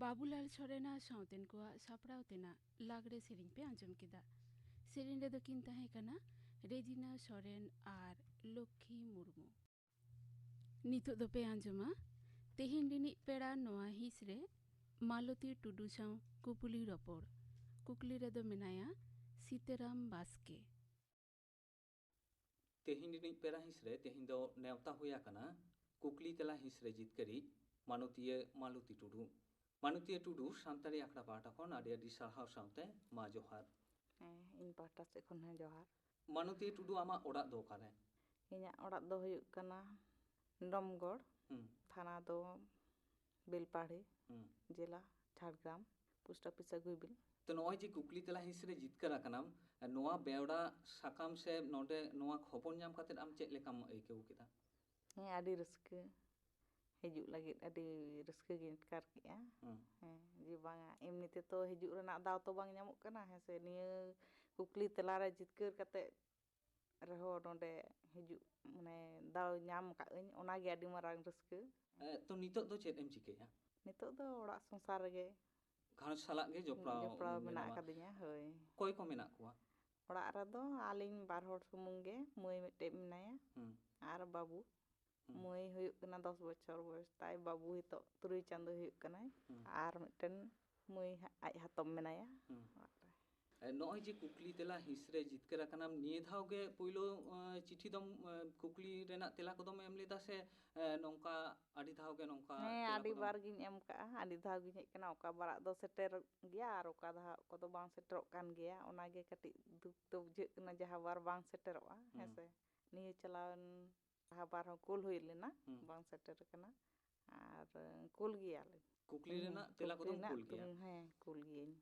ᱵᱟᱵᱩᱞᱟᱞ ᱥᱚᱨᱮᱱᱟᱜ ᱥᱟᱶᱛᱮᱱ ᱠᱚᱣᱟᱜ ᱥᱟᱯᱲᱟᱣ ᱛᱮᱱᱟᱜ ᱞᱟᱜᱽᱲᱮ ᱥᱮᱨᱮᱧ ᱯᱮ ᱟᱸᱡᱚᱢ ᱠᱮᱫᱟ᱾ ᱥᱮᱨᱮᱧ ᱨᱮᱫᱚ ᱠᱤᱱ ᱛᱟᱦᱮᱸ ᱠᱟᱱᱟ ᱨᱮᱡᱤᱱᱟ ᱥᱚᱨᱮᱱ ᱟᱨ ᱞᱚᱠᱠᱷᱤ ᱢᱩᱨᱢᱩ᱾ ᱱᱤᱛᱚᱜ ᱫᱚᱯᱮ ᱟᱸᱡᱚᱢᱟ ᱛᱮᱦᱮᱧ ᱨᱤᱱᱤᱡ ᱯᱮᱲᱟ ᱱᱚᱣᱟ ᱦᱤᱸᱥ ᱨᱮ ᱢᱟᱞᱚᱛᱤ ᱴᱩᱰᱩ ᱥᱟᱶ ᱠᱩᱯᱩᱞᱤ ᱨᱚᱯᱚᱲ᱾ ᱠᱩᱠᱞᱤ ᱨᱮᱫᱚ ᱢᱮᱱᱟᱭᱟ ᱥᱤᱛᱟᱹᱨᱟᱢ ᱵᱟᱥᱠᱮ᱾ ᱛᱮᱦᱮᱧ ᱨᱤᱱᱤᱡ ᱯᱮᱲᱟ ᱦᱤᱸᱥ ᱨᱮ ᱛᱮᱦᱮᱧ ᱫᱚ ᱱᱮᱣᱛᱟ ᱦᱩᱭ ᱟᱠᱟᱱᱟ ᱠᱩᱠᱞᱤ ᱛᱮᱞᱟ ᱦᱤᱸᱥ ᱨᱮ ᱡᱤᱛᱠᱟᱹᱨᱤᱡ ᱢᱟᱱᱚᱛᱤᱭᱟᱹ ᱢᱟᱞᱚᱛᱤ ᱴᱩᱰᱩ᱾ ᱢᱟᱱᱚᱛᱤᱭᱟᱹ ᱴᱩᱰᱩ, ᱥᱟᱱᱛᱟᱲᱤ ᱟᱠᱷᱲᱟ ᱯᱟᱦᱴᱟ ᱠᱷᱚᱱ ᱟᱹᱰᱤ ᱟᱹᱰᱤ ᱥᱟᱨᱦᱟᱣ ᱥᱟᱶᱛᱮ ᱢᱟ ᱡᱚᱦᱟᱨ᱾ ᱦᱮᱸ, ᱤᱧ ᱯᱟᱦᱴᱟ ᱥᱮᱫ ᱠᱷᱚᱱ ᱦᱚᱸ ᱡᱚᱦᱟᱨ᱾ ᱢᱟᱱᱚᱛᱤᱭᱟᱹ ᱴᱩᱰᱩ, ᱟᱢᱟᱜ ᱚᱲᱟᱜ ᱫᱚ ᱚᱠᱟᱨᱮ? ᱤᱧᱟᱹᱜ ᱚᱲᱟᱜ ᱫᱚ ᱦᱩᱭᱩᱜ ᱠᱟᱱᱟ ᱰᱚᱢᱜᱚᱲ, ᱦᱩᱸ᱾ ᱛᱷᱟᱱᱟ ᱫᱚ ᱵᱮᱞᱯᱟᱦᱟᱲᱤ, ᱦᱩᱸ᱾ ᱡᱮᱞᱟ ᱡᱷᱟᱲᱜᱨᱟᱢ, ᱯᱳᱥᱴ ᱚᱯᱷᱤᱥ ᱟᱹᱜᱩᱭ ᱵᱤᱞ᱾ ᱛᱚ, ᱱᱚᱜᱼᱚᱭ ᱡᱮ ᱠᱩᱠᱞᱤ ᱛᱮᱞᱟ ᱦᱤᱸᱥ ᱨᱮ ᱡᱤᱛᱠᱟᱹᱨ ᱟᱠᱟᱱᱟᱢ, ᱱᱚᱣᱟ ᱵᱮᱣᱨᱟ ᱥᱟᱠᱟᱢ ᱥᱮ ᱱᱚᱰᱮ ᱱᱚᱣᱟ ᱠᱷᱚᱵᱚᱨ ᱧᱟᱢ ᱠᱟᱛᱮ ᱟᱢ ᱪᱮᱫ ᱞᱮᱠᱟᱢ ᱟᱹᱭᱠᱟᱹᱣ ᱠᱮᱫᱟ? ᱦᱮᱸ, ᱟᱹᱰᱤ ᱨᱟᱹᱥᱠᱟᱹ᱾ ᱦᱤᱡᱩᱜ ᱞᱟᱹᱜᱤᱫ ᱟᱹᱰᱤ ᱨᱟᱹᱥᱠᱟᱹ ᱜᱤᱧ ᱟᱴᱠᱟᱨ ᱠᱮᱜᱼᱟ᱾ ᱦᱩᱸ᱾ ᱦᱮᱸ, ᱡᱮ ᱵᱟᱝᱟ, ᱮᱢᱱᱤ ᱛᱮᱛᱚ ᱦᱤᱡᱩᱜ ᱨᱮᱱᱟᱜ ᱫᱟᱣ ᱛᱚ ᱵᱟᱝ ᱧᱟᱢᱚᱜ ᱠᱟᱱᱟ, ᱦᱮᱸ ᱥᱮ? ᱱᱤᱭᱟᱹ ᱠᱩᱠᱞᱤ ᱛᱮᱞᱟ ᱨᱮ ᱡᱤᱛᱠᱟᱹᱨ ᱠᱟᱛᱮ ᱨᱮᱦᱚᱸ ᱱᱚᱰᱮ ᱦᱤᱡᱩᱜ, ᱢᱟᱱᱮ, ᱫᱟᱣ ᱧᱟᱢ ᱠᱟᱜ ᱟᱹᱧ, ᱚᱱᱟᱜᱮ ᱟᱹᱰᱤ ᱢᱟᱨᱟᱝ ᱨᱟᱹᱥᱠᱟᱹ᱾ ᱮ, ᱛᱚ, ᱱᱤᱛᱚᱜ ᱫᱚ ᱪᱮᱫ ᱮᱢ ᱪᱤᱠᱟᱹᱭᱟ? ᱱᱤᱛᱚᱜ ᱫᱚ ᱚᱲᱟᱜ ᱥᱚᱝᱥᱟᱨ ᱨᱮᱜᱮ ᱜᱷᱟᱨᱚᱸᱡᱽ ᱥᱟᱞᱟᱜ ᱜᱮ ᱡᱚᱯᱲᱟᱣ ᱡᱚᱯᱲᱟᱣ ᱢᱮᱱᱟᱜ ᱢᱮᱱᱟᱢᱟ᱾ ᱟᱠᱟᱫᱤᱧᱟ, ᱦᱳᱭ᱾ ᱚᱠᱚᱭ ᱠᱚ ᱢᱮᱱᱟᱜ ᱠᱚᱣᱟ? ᱚᱲᱟᱜ ᱨᱮᱫᱚ ᱟᱹᱞᱤᱧ ᱵᱟᱨ ᱦᱚᱲ ᱥᱩᱢᱩᱝ ᱜᱮ, ᱢᱟᱹᱭ ᱢᱤᱫᱴᱮᱡ ᱢᱮᱱᱟᱭᱟ ᱦᱩᱸ᱾ ᱟᱨ ᱵᱟᱹᱵᱩ᱾ ᱦᱩᱸ᱾ ᱢᱟᱹᱭ ᱦᱩᱭᱩᱜ ᱠᱟᱱᱟ ᱫᱚᱥ ᱵᱚᱪᱷᱚᱨ ᱵᱚᱭᱚᱥ ᱛᱟᱭ, ᱵᱟᱹᱵᱩ ᱱᱤᱛᱚᱜ ᱛᱩᱨᱩᱭ ᱪᱟᱸᱫᱚ ᱦᱩᱭᱩᱜ ᱠᱟᱱᱟᱭ, ᱦᱩᱸ᱾ ᱟᱨ ᱢᱤᱫᱴᱮᱱ ᱢᱟᱹᱭ ᱦᱟ-, ᱟᱡ ᱦᱟᱛᱚᱢ ᱢᱮᱱᱟᱭᱟ ᱦᱩᱸ᱾ ᱚᱲᱟᱜ ᱨᱮ᱾ ᱮ, ᱱᱚᱜᱼᱚᱭ ᱡᱮ ᱠᱩᱠᱞᱤ ᱛᱮᱞᱟ ᱦᱤᱸᱥ ᱨᱮ ᱡᱤᱛᱠᱟᱹᱨ ᱟᱠᱟᱱᱟᱢ, ᱱᱤᱭᱟᱹ ᱫᱷᱟᱣ ᱜᱮ ᱯᱳᱭᱞᱳ, ᱮ, ᱪᱤᱴᱷᱤ ᱫᱚᱢ, ᱮ, ᱠᱩᱠᱞᱤ ᱨᱮᱱᱟᱜ ᱛᱮᱞᱟ ᱠᱚᱫᱚᱢ ᱮᱢ ᱞᱮᱫᱟ ᱥᱮ, ᱮ, ᱱᱚᱝᱠᱟ ᱟᱹᱰᱤ ᱫᱷᱟᱣ ᱜᱮ ᱱᱚᱝᱠᱟ ᱦᱮᱸ, ᱛᱮᱞᱟ ᱟᱹᱰᱤ ᱠᱚᱫᱚᱢ ᱵᱟᱨ ᱜᱤᱧ ᱮᱢ ᱠᱟᱜᱼᱟ, ᱟᱹᱰᱤ ᱫᱷᱟᱣ ᱜᱤᱧ ᱦᱮᱡ ᱠᱟᱱᱟ, ᱚᱠᱟ ᱵᱟᱨᱟᱜ ᱫᱚ ᱥᱮᱴᱮᱨ ᱜᱮᱭᱟ ᱟᱨ ᱚᱠᱟ ᱫᱷᱟᱣ ᱠᱚᱫᱚ ᱵᱟᱝ ᱥᱮᱴᱮᱨᱚᱜ ᱠᱟᱱ ᱜᱮᱭᱟ, ᱚᱱᱟᱜᱮ ᱠᱟᱹᱴᱤᱡ ᱫᱩᱠ ᱫᱚ ᱵᱩᱡᱷᱟᱹᱜ ᱠᱟᱱᱟ, ᱡᱟᱦᱟᱸ ᱵᱟᱨ ᱵᱟᱝ ᱥᱮᱴᱮᱨᱚᱜᱼᱟ, ᱦᱩᱸ᱾ ᱦᱮᱸ ᱥᱮ? ᱱᱤᱭᱟᱹ ᱪᱟᱞᱟᱣᱮᱱ ᱞᱟᱦᱟ ᱵᱟᱨ ᱦᱚᱸ ᱠᱩᱞ ᱦᱩᱭ ᱞᱮᱱᱟ, ᱦᱩᱸ᱾ ᱵᱟᱝ ᱥᱮᱴᱮᱨ ᱟᱠᱟᱱᱟ, ᱟᱨ ᱠᱩᱞ ᱜᱮᱭᱟᱞᱤᱧ᱾ ᱠᱩᱠᱞᱤ ᱦᱩᱸ, ᱨᱮᱱᱟᱜ ᱛᱮᱞᱟ ᱠᱩᱠᱞᱤ ᱠᱚᱫᱚᱢ ᱨᱮᱱᱟᱜ ᱠᱩᱞ ᱜᱮᱭᱟ? ᱛᱮᱞᱟ, ᱦᱮᱸ, ᱠᱩᱞ ᱜᱤᱭᱟᱹᱧ᱾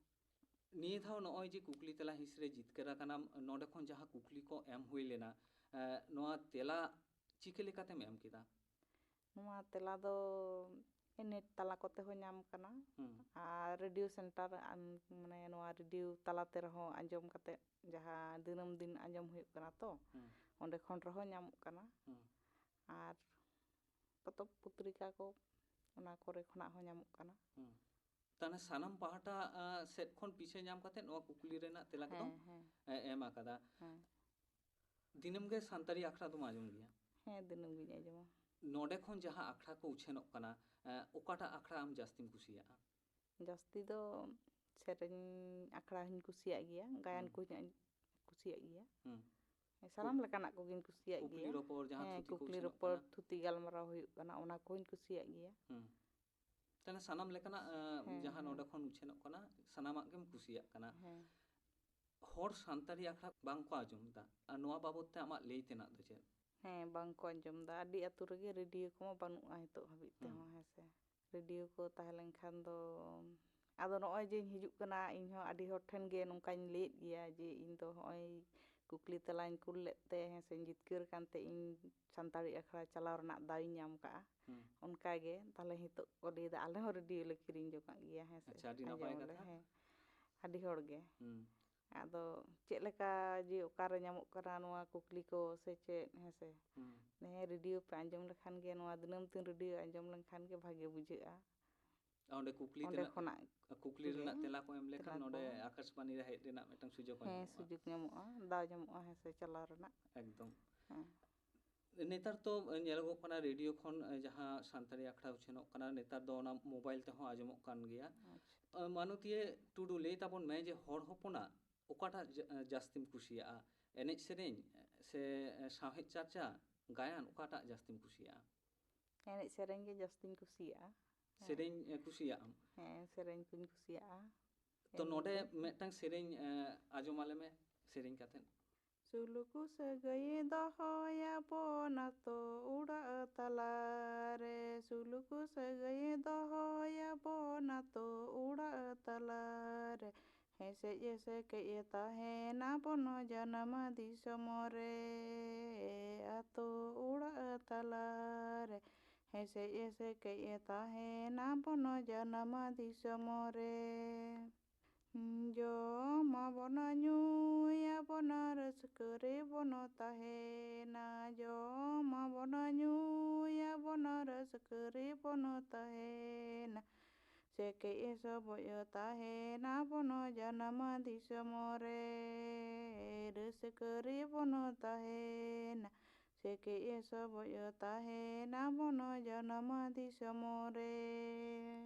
ᱱᱤᱭᱟᱹ ᱫᱷᱟᱣ ᱱᱚᱜᱼᱚᱭ ᱡᱮ ᱠᱩᱠᱞᱤ ᱛᱮᱞᱟ ᱦᱤᱸᱥ ᱨᱮ ᱡᱤᱛᱠᱟᱹᱨ ᱟᱠᱟᱱᱟᱢ, ᱱᱚᱰᱮ ᱠᱷᱚᱱ ᱡᱟᱦᱟᱸ ᱠᱩᱠᱞᱤ ᱠᱚ ᱮᱢ ᱦᱩᱭ ᱞᱮᱱᱟ, ᱮ, ᱱᱚᱣᱟ ᱛᱮᱞᱟ ᱪᱤᱠᱟᱹ ᱞᱮᱠᱟᱛᱮᱢ ᱮᱢ ᱠᱮᱫᱟ? ᱱᱚᱣᱟ ᱛᱮᱞᱟ ᱫᱚ ᱱᱮᱴ ᱛᱟᱞᱟ ᱠᱚᱛᱮ ᱦᱚᱸ ᱧᱟᱢ ᱠᱟᱱᱟ, ᱦᱩᱸ᱾ ᱟᱨ ᱨᱮᱰᱤᱭᱳ ᱥᱮᱱᱴᱟᱨ, ᱟᱱ-, ᱢᱟᱱᱮ, ᱱᱚᱣᱟ ᱨᱮᱰᱤᱭᱳ ᱛᱟᱞᱟ ᱛᱮ ᱨᱮᱦᱚᱸ ᱟᱸᱡᱚᱢ ᱠᱟᱛᱮ, ᱡᱟᱦᱟᱸ ᱫᱤᱱᱟᱹᱢ ᱫᱤᱱ ᱟᱸᱡᱚᱢ ᱦᱩᱭᱩᱜ ᱠᱟᱱᱟ ᱛᱚ, ᱦᱩᱸ᱾ ᱚᱸᱰᱮ ᱠᱷᱚᱱ ᱨᱮᱦᱚᱸ ᱧᱟᱢᱚᱜ ᱠᱟᱱᱟ᱾ ᱦᱩᱸ᱾ ᱟᱨ ᱯᱚᱛᱚᱵ ᱯᱚᱛᱨᱤᱠᱟ ᱠᱚ, ᱚᱱᱟ ᱠᱚᱨᱮ ᱠᱷᱚᱱᱟᱜ ᱦᱚᱸ ᱧᱟᱢᱚᱜ ᱠᱟᱱᱟ᱾ ᱦᱩᱸ᱾ ᱛᱟᱦᱞᱮ ᱥᱟᱱᱟᱢ ᱯᱟᱦᱴᱟ ᱟ, ᱥᱮᱫ ᱠᱷᱚᱱ ᱯᱤᱪᱷᱟᱹ ᱧᱟᱢ ᱠᱟᱛᱮ ᱱᱚᱣᱟ ᱠᱩᱠᱞᱤ ᱨᱮᱱᱟᱜ ᱛᱮᱞᱟ ᱠᱚᱫᱚ ᱦᱮᱸ, ᱦᱮᱸ᱾ ᱮ, ᱮᱢ ᱟᱠᱟᱫᱟ᱾ ᱦᱮᱸ᱾ ᱫᱤᱱᱟᱹᱢ ᱜᱮ ᱥᱟᱱᱛᱟᱲᱤ ᱟᱠᱷᱲᱟ ᱫᱚᱢ ᱟᱸᱡᱚᱢ ᱜᱮᱭᱟ? ᱦᱮᱸ, ᱫᱤᱱᱟᱹᱢ ᱜᱤᱧ ᱟᱸᱡᱚᱢᱟ᱾ ᱱᱚᱰᱮ ᱠᱷᱚᱱ ᱡᱟᱦᱟᱸ ᱟᱠᱷᱲᱟ ᱠᱚ ᱩᱪᱷᱟᱹᱱᱚᱜ ᱠᱟᱱᱟ, ᱮ, ᱚᱠᱟᱴᱟᱜ ᱟᱠᱷᱲᱟ ᱟᱢ ᱡᱟᱹᱥᱛᱤᱢ ᱠᱩᱥᱤᱭᱟᱜᱼᱟ? ᱡᱟᱹᱥᱛᱤ ᱫᱚ ᱥᱮᱨᱮᱧ ᱟᱠᱷᱲᱟ ᱦᱚᱸᱧ ᱠᱩᱥᱤᱭᱟᱜ ᱜᱮᱭᱟ, ᱜᱟᱭᱟᱱ ᱦᱩᱸ᱾ ᱠᱚᱦᱚᱸᱧ ᱠᱩᱥᱤᱭᱟᱜ ᱜᱮᱭᱟ᱾ ᱦᱩᱸ᱾ ᱥᱟᱱᱟᱢ ᱠᱩ-, ᱞᱮᱠᱟᱱᱟᱜ ᱠᱚᱜᱮᱧ ᱠᱩᱥᱤᱭᱟᱜ ᱠᱩᱠᱞᱤ ᱜᱮᱭᱟ᱾ ᱨᱚᱯᱚᱲ, ᱡᱟᱦᱟᱸ ᱦᱮᱸ, ᱛᱷᱩᱛᱤ ᱠᱚ ᱠᱩᱠᱞᱤ ᱩᱪᱷᱟᱹᱱᱚᱜ ᱨᱚᱯᱚᱲ, ᱠᱟᱱᱟ᱾ ᱛᱷᱩᱛᱤ ᱜᱟᱞᱢᱟᱨᱟᱣ ᱦᱩᱭᱩᱜ ᱠᱟᱱᱟ, ᱚᱱᱟ ᱠᱚᱦᱚᱸᱧ ᱠᱩᱥᱤᱭᱟᱜ ᱜᱮᱭᱟ᱾ ᱦᱩᱸ᱾ ᱛᱟᱦᱞᱮ ᱥᱟᱱᱟᱢ ᱞᱮᱠᱟᱱᱟᱜ, ᱮ, ᱦᱮᱸ, ᱡᱟᱦᱟᱸ ᱦᱮᱸ, ᱱᱚᱰᱮ ᱦᱮᱸ᱾ ᱠᱷᱚᱱ ᱩᱪᱷᱟᱹᱱᱚᱜ ᱠᱟᱱᱟ, ᱥᱟᱱᱟᱢᱟᱜ ᱜᱮᱢ ᱠᱩᱥᱤᱭᱟᱜ ᱠᱟᱱᱟ᱾ ᱦᱮᱸ᱾ ᱦᱚᱲ ᱥᱟᱱᱛᱟᱲᱤ ᱟᱠᱷᱲᱟ ᱵᱟᱝ ᱠᱚ ᱟᱸᱡᱚᱢ ᱮᱫᱟ, ᱟᱨ ᱱᱚᱣᱟ ᱵᱟᱵᱚᱛ ᱛᱮ ᱟᱢᱟᱜ ᱞᱟᱹᱭ ᱛᱮᱱᱟᱜ ᱫᱚ ᱪᱮᱫ? ᱦᱮᱸ, ᱵᱟᱝ ᱠᱚ ᱟᱸᱡᱚᱢ ᱮᱫᱟ᱾ ᱟᱹᱰᱤ ᱟᱹᱛᱩ ᱨᱮᱜᱮ ᱨᱮᱰᱤᱭᱳ ᱠᱚᱢᱟ ᱵᱟᱹᱱᱩᱜᱼᱟ ᱱᱤᱛᱚᱜ ᱦᱟᱹᱵᱤᱡ ᱦᱩᱸ᱾ ᱛᱮᱦᱚᱸ, ᱦᱮᱸ ᱥᱮ᱾ ᱨᱮᱰᱤᱭᱳ ᱠᱚ ᱛᱟᱦᱮᱸ ᱞᱮᱱᱠᱷᱟᱱ ᱫᱚ, ᱟᱫᱚ ᱱᱚᱜᱼᱚᱭ ᱡᱮᱧ ᱦᱤᱡᱩᱜ ᱠᱟᱱᱟ, ᱤᱧ ᱦᱚᱸ ᱟᱹᱰᱤ ᱦᱚᱲ ᱴᱷᱮᱱ ᱜᱮ ᱱᱚᱝᱠᱟᱧ ᱞᱟᱹᱭᱮᱫ ᱜᱮᱭᱟ ᱡᱮ ᱤᱧ ᱫᱚ ᱦᱚᱸᱜᱼᱚᱭ ᱠᱩᱠᱞᱤ ᱛᱮᱞᱟᱧ ᱠᱩᱞ ᱞᱮᱫ ᱛᱮ, ᱦᱮᱸ ᱥᱮ, ᱡᱤᱛᱠᱟᱹᱨ ᱠᱟᱱᱛᱮ ᱤᱧ ᱥᱟᱱᱛᱟᱲᱤ ᱟᱠᱷᱲᱟ ᱪᱟᱞᱟᱣ ᱨᱮᱱᱟᱜ ᱫᱟᱣᱤᱧ ᱧᱟᱢ ᱠᱟᱜᱼᱟ᱾ ᱦᱩᱸ᱾ ᱚᱱᱠᱟ ᱜᱮ ᱛᱟᱦᱞᱮ ᱱᱤᱛᱚᱜ ᱠᱚ ᱞᱟᱹᱭᱫᱟ, "ᱟᱞᱮ ᱦᱚᱸ ᱨᱮᱰᱤᱭᱳ ᱞᱮ ᱠᱤᱨᱤᱧ ᱡᱚᱝ ᱟᱜ ᱜᱮᱭᱟ", ᱦᱮᱸ ᱥᱮ᱾ ᱟᱪᱪᱷᱟ, ᱟᱹᱰᱤ ᱱᱟᱯᱟᱭ ᱟᱸᱡᱚᱢ ᱟᱞᱮ, ᱠᱟᱛᱷᱟ᱾ ᱦᱮᱸ, ᱟᱹᱰᱤ ᱦᱚᱲ ᱜᱮ᱾ ᱦᱩᱸ᱾ ᱟᱫᱚ ᱪᱮᱫ ᱞᱮᱠᱟ ᱡᱮ ᱚᱠᱟᱨᱮ ᱧᱟᱢᱚᱜ ᱠᱟᱱᱟ ᱱᱚᱣᱟ ᱠᱩᱠᱞᱤ ᱠᱚ ᱥᱮ ᱪᱮᱫ, ᱦᱮᱸ ᱥᱮ? ᱦᱩᱸ᱾ ᱦᱮᱸ, ᱨᱮᱰᱤᱭᱳ ᱯᱮ ᱟᱸᱡᱚᱢ ᱞᱮᱠᱷᱟᱱ ᱜᱮ, ᱱᱚᱣᱟ ᱫᱤᱱᱟᱹᱢ ᱫᱤᱱ ᱨᱮᱰᱤᱭᱳ ᱟᱸᱡᱚᱢ ᱞᱮᱱᱠᱷᱟᱱ ᱜᱮ ᱵᱷᱟᱜᱮ ᱵᱩᱡᱷᱟᱹᱜᱼᱟ᱾ ᱚᱸᱰᱮ ᱠᱩᱠᱞᱤ ᱚᱸᱰᱮ ᱛᱮᱱᱟᱜ, ᱠᱷᱚᱱᱟᱜ ᱠᱩᱠᱞᱤ ᱜᱮ ᱨᱮᱱᱟᱜ ᱛᱮᱞᱟ ᱠᱚ ᱮᱢ ᱞᱮᱠᱷᱟᱱ ᱛᱮᱞᱟ ᱠᱚ, ᱱᱚᱰᱮ ᱟᱠᱟᱥᱵᱟᱱᱤ ᱨᱮ ᱦᱮᱡ ᱨᱮᱱᱟᱜ ᱢᱤᱫᱴᱟᱝ ᱥᱩᱡᱳᱜᱽ ᱦᱚᱸ ᱦᱮᱸ, ᱧᱟᱢᱚᱜᱼᱟ᱾ ᱥᱩᱡᱳᱜᱽ ᱧᱟᱢᱚᱜᱼᱟ, ᱫᱟᱣ ᱧᱟᱢᱚᱜᱼᱟ, ᱦᱮᱸ ᱥᱮ, ᱪᱟᱞᱟᱣ ᱨᱮᱱᱟᱜ᱾ ᱮᱠᱫᱚᱢ᱾ ᱦᱮᱸ᱾ ᱱᱮᱛᱟᱨ ᱛᱚ ᱧᱮᱞᱚᱜᱚᱜ ᱠᱟᱱᱟ, ᱨᱮᱰᱤᱭᱳ ᱠᱷᱚᱱ ᱡᱟᱦᱟᱸ ᱥᱟᱱᱛᱟᱲᱤ ᱟᱠᱷᱲᱟ ᱩᱪᱷᱟᱹᱱᱚᱜ ᱠᱟᱱᱟ, ᱱᱮᱛᱟᱨ ᱫᱚ ᱚᱱᱟ ᱢᱳᱵᱟᱭᱤᱞ ᱛᱮᱦᱚᱸ ᱟᱸᱡᱚᱢᱚᱜ ᱠᱟᱱ ᱜᱮᱭᱟ᱾ ᱟᱪᱪᱷᱟ᱾ ᱢᱟᱱᱚᱛᱤᱭᱟᱹ ᱴᱩᱰᱩ, ᱞᱟᱹᱭ ᱛᱟᱵᱚᱱ ᱢᱮ ᱡᱮ ᱦᱚᱲ ᱦᱚᱯᱚᱱᱟᱜ ᱚᱠᱟᱴᱟᱜ ᱡᱟ-, ᱡᱟᱹᱥᱛᱤᱢ ᱠᱩᱥᱤᱭᱟᱜᱼᱟ? ᱮᱱᱮᱡ ᱥᱮᱨᱮᱧ ᱥᱮ ᱥᱟᱶᱦᱮᱫ ᱪᱟᱨᱪᱟ, ᱜᱟᱭᱟᱱ, ᱚᱠᱟᱴᱟᱜ ᱡᱟᱹᱥᱛᱤᱢ ᱠᱩᱥᱤᱭᱟᱜᱼᱟ? ᱮᱱᱮᱡ ᱥᱮᱨᱮᱧ ᱜᱮ ᱡᱟᱹᱥᱛᱤᱧ ᱠᱩᱥᱤᱭᱟᱜᱼᱟ᱾ ᱥᱮᱨᱮᱧ, ᱮ, ᱠᱩᱥᱤᱭᱟᱜ ᱟᱢ? ᱦᱮᱸ, ᱥᱮᱨᱮᱧ ᱠᱚᱧ ᱠᱩᱥᱤᱭᱟᱜᱼᱟ᱾ ᱛᱚ, ᱮᱱᱮᱡ ᱱᱚᱰᱮ ᱫᱚ᱾ ᱢᱤᱫᱴᱟᱝ ᱥᱮᱨᱮᱧ, ᱮ, ᱟᱸᱡᱚᱢ ᱟᱞᱮ ᱢᱮ, ᱥᱮᱨᱮᱧ ᱠᱟᱛᱮ᱾ ᱥᱩᱞᱩᱠ ᱥᱟᱹᱜᱟᱹᱭ ᱫᱚᱦᱚᱭᱟᱵᱚᱱ ᱟᱛᱳ ᱚᱲᱟᱜ ᱛᱟᱞᱟᱨᱮ, ᱥᱩᱞᱩᱠ ᱥᱟᱹᱜᱟᱹᱭ ᱫᱚᱦᱚᱭᱟᱵᱚᱱ ᱟᱛᱳ ᱚᱲᱟᱜ ᱛᱟᱞᱟᱨᱮ, ᱦᱮᱸᱥᱮᱡ ᱮᱥᱮᱠᱮᱡ ᱮ ᱛᱟᱦᱮᱱᱟ ᱵᱚᱱ ᱡᱟᱱᱟᱢ ᱫᱤᱥᱚᱢ ᱨᱮ, ᱟᱛᱳ ᱚᱲᱟᱜ ᱛᱟᱞᱟᱨᱮ, ᱦᱮᱸᱥᱮᱡ ᱮᱥᱮᱠᱮᱡ ᱮ ᱛᱟᱦᱮᱱᱟ ᱵᱚᱱ ᱡᱟᱱᱟᱢ ᱫᱤᱥᱚᱢ ᱨᱮ᱾ ᱡᱚᱢ ᱟᱵᱚᱱ ᱧᱩᱭᱟᱵᱚᱱ ᱨᱟᱹᱥᱠᱟᱹ ᱨᱮᱵᱚᱱ ᱛᱟᱦᱮᱱᱟ, ᱡᱚᱢ ᱟᱵᱚᱱ ᱧᱩᱭᱟᱵᱚᱱ ᱨᱟᱹᱥᱠᱟᱹ ᱨᱮᱵᱚᱱ ᱛᱟᱦᱮᱱᱟ᱾ ᱥᱮ ᱠᱟᱹᱡ ᱮ ᱥᱚᱵᱚᱡ ᱛᱟᱦᱮᱱᱟ ᱵᱚᱱ ᱡᱟᱱᱟᱢ ᱫᱤᱥᱚᱢ ᱨᱮ, ᱨᱟᱹᱥᱠᱟᱹ ᱨᱮᱵᱚᱱ ᱛᱟᱦᱮᱱᱟ᱾ ᱥᱮ ᱠᱟᱹᱡ ᱮ ᱥᱚᱵᱚᱡ ᱛᱟᱦᱮᱱᱟ ᱵᱚᱱ ᱡᱟᱱᱟᱢ ᱫᱤᱥᱚᱢ ᱨᱮ᱾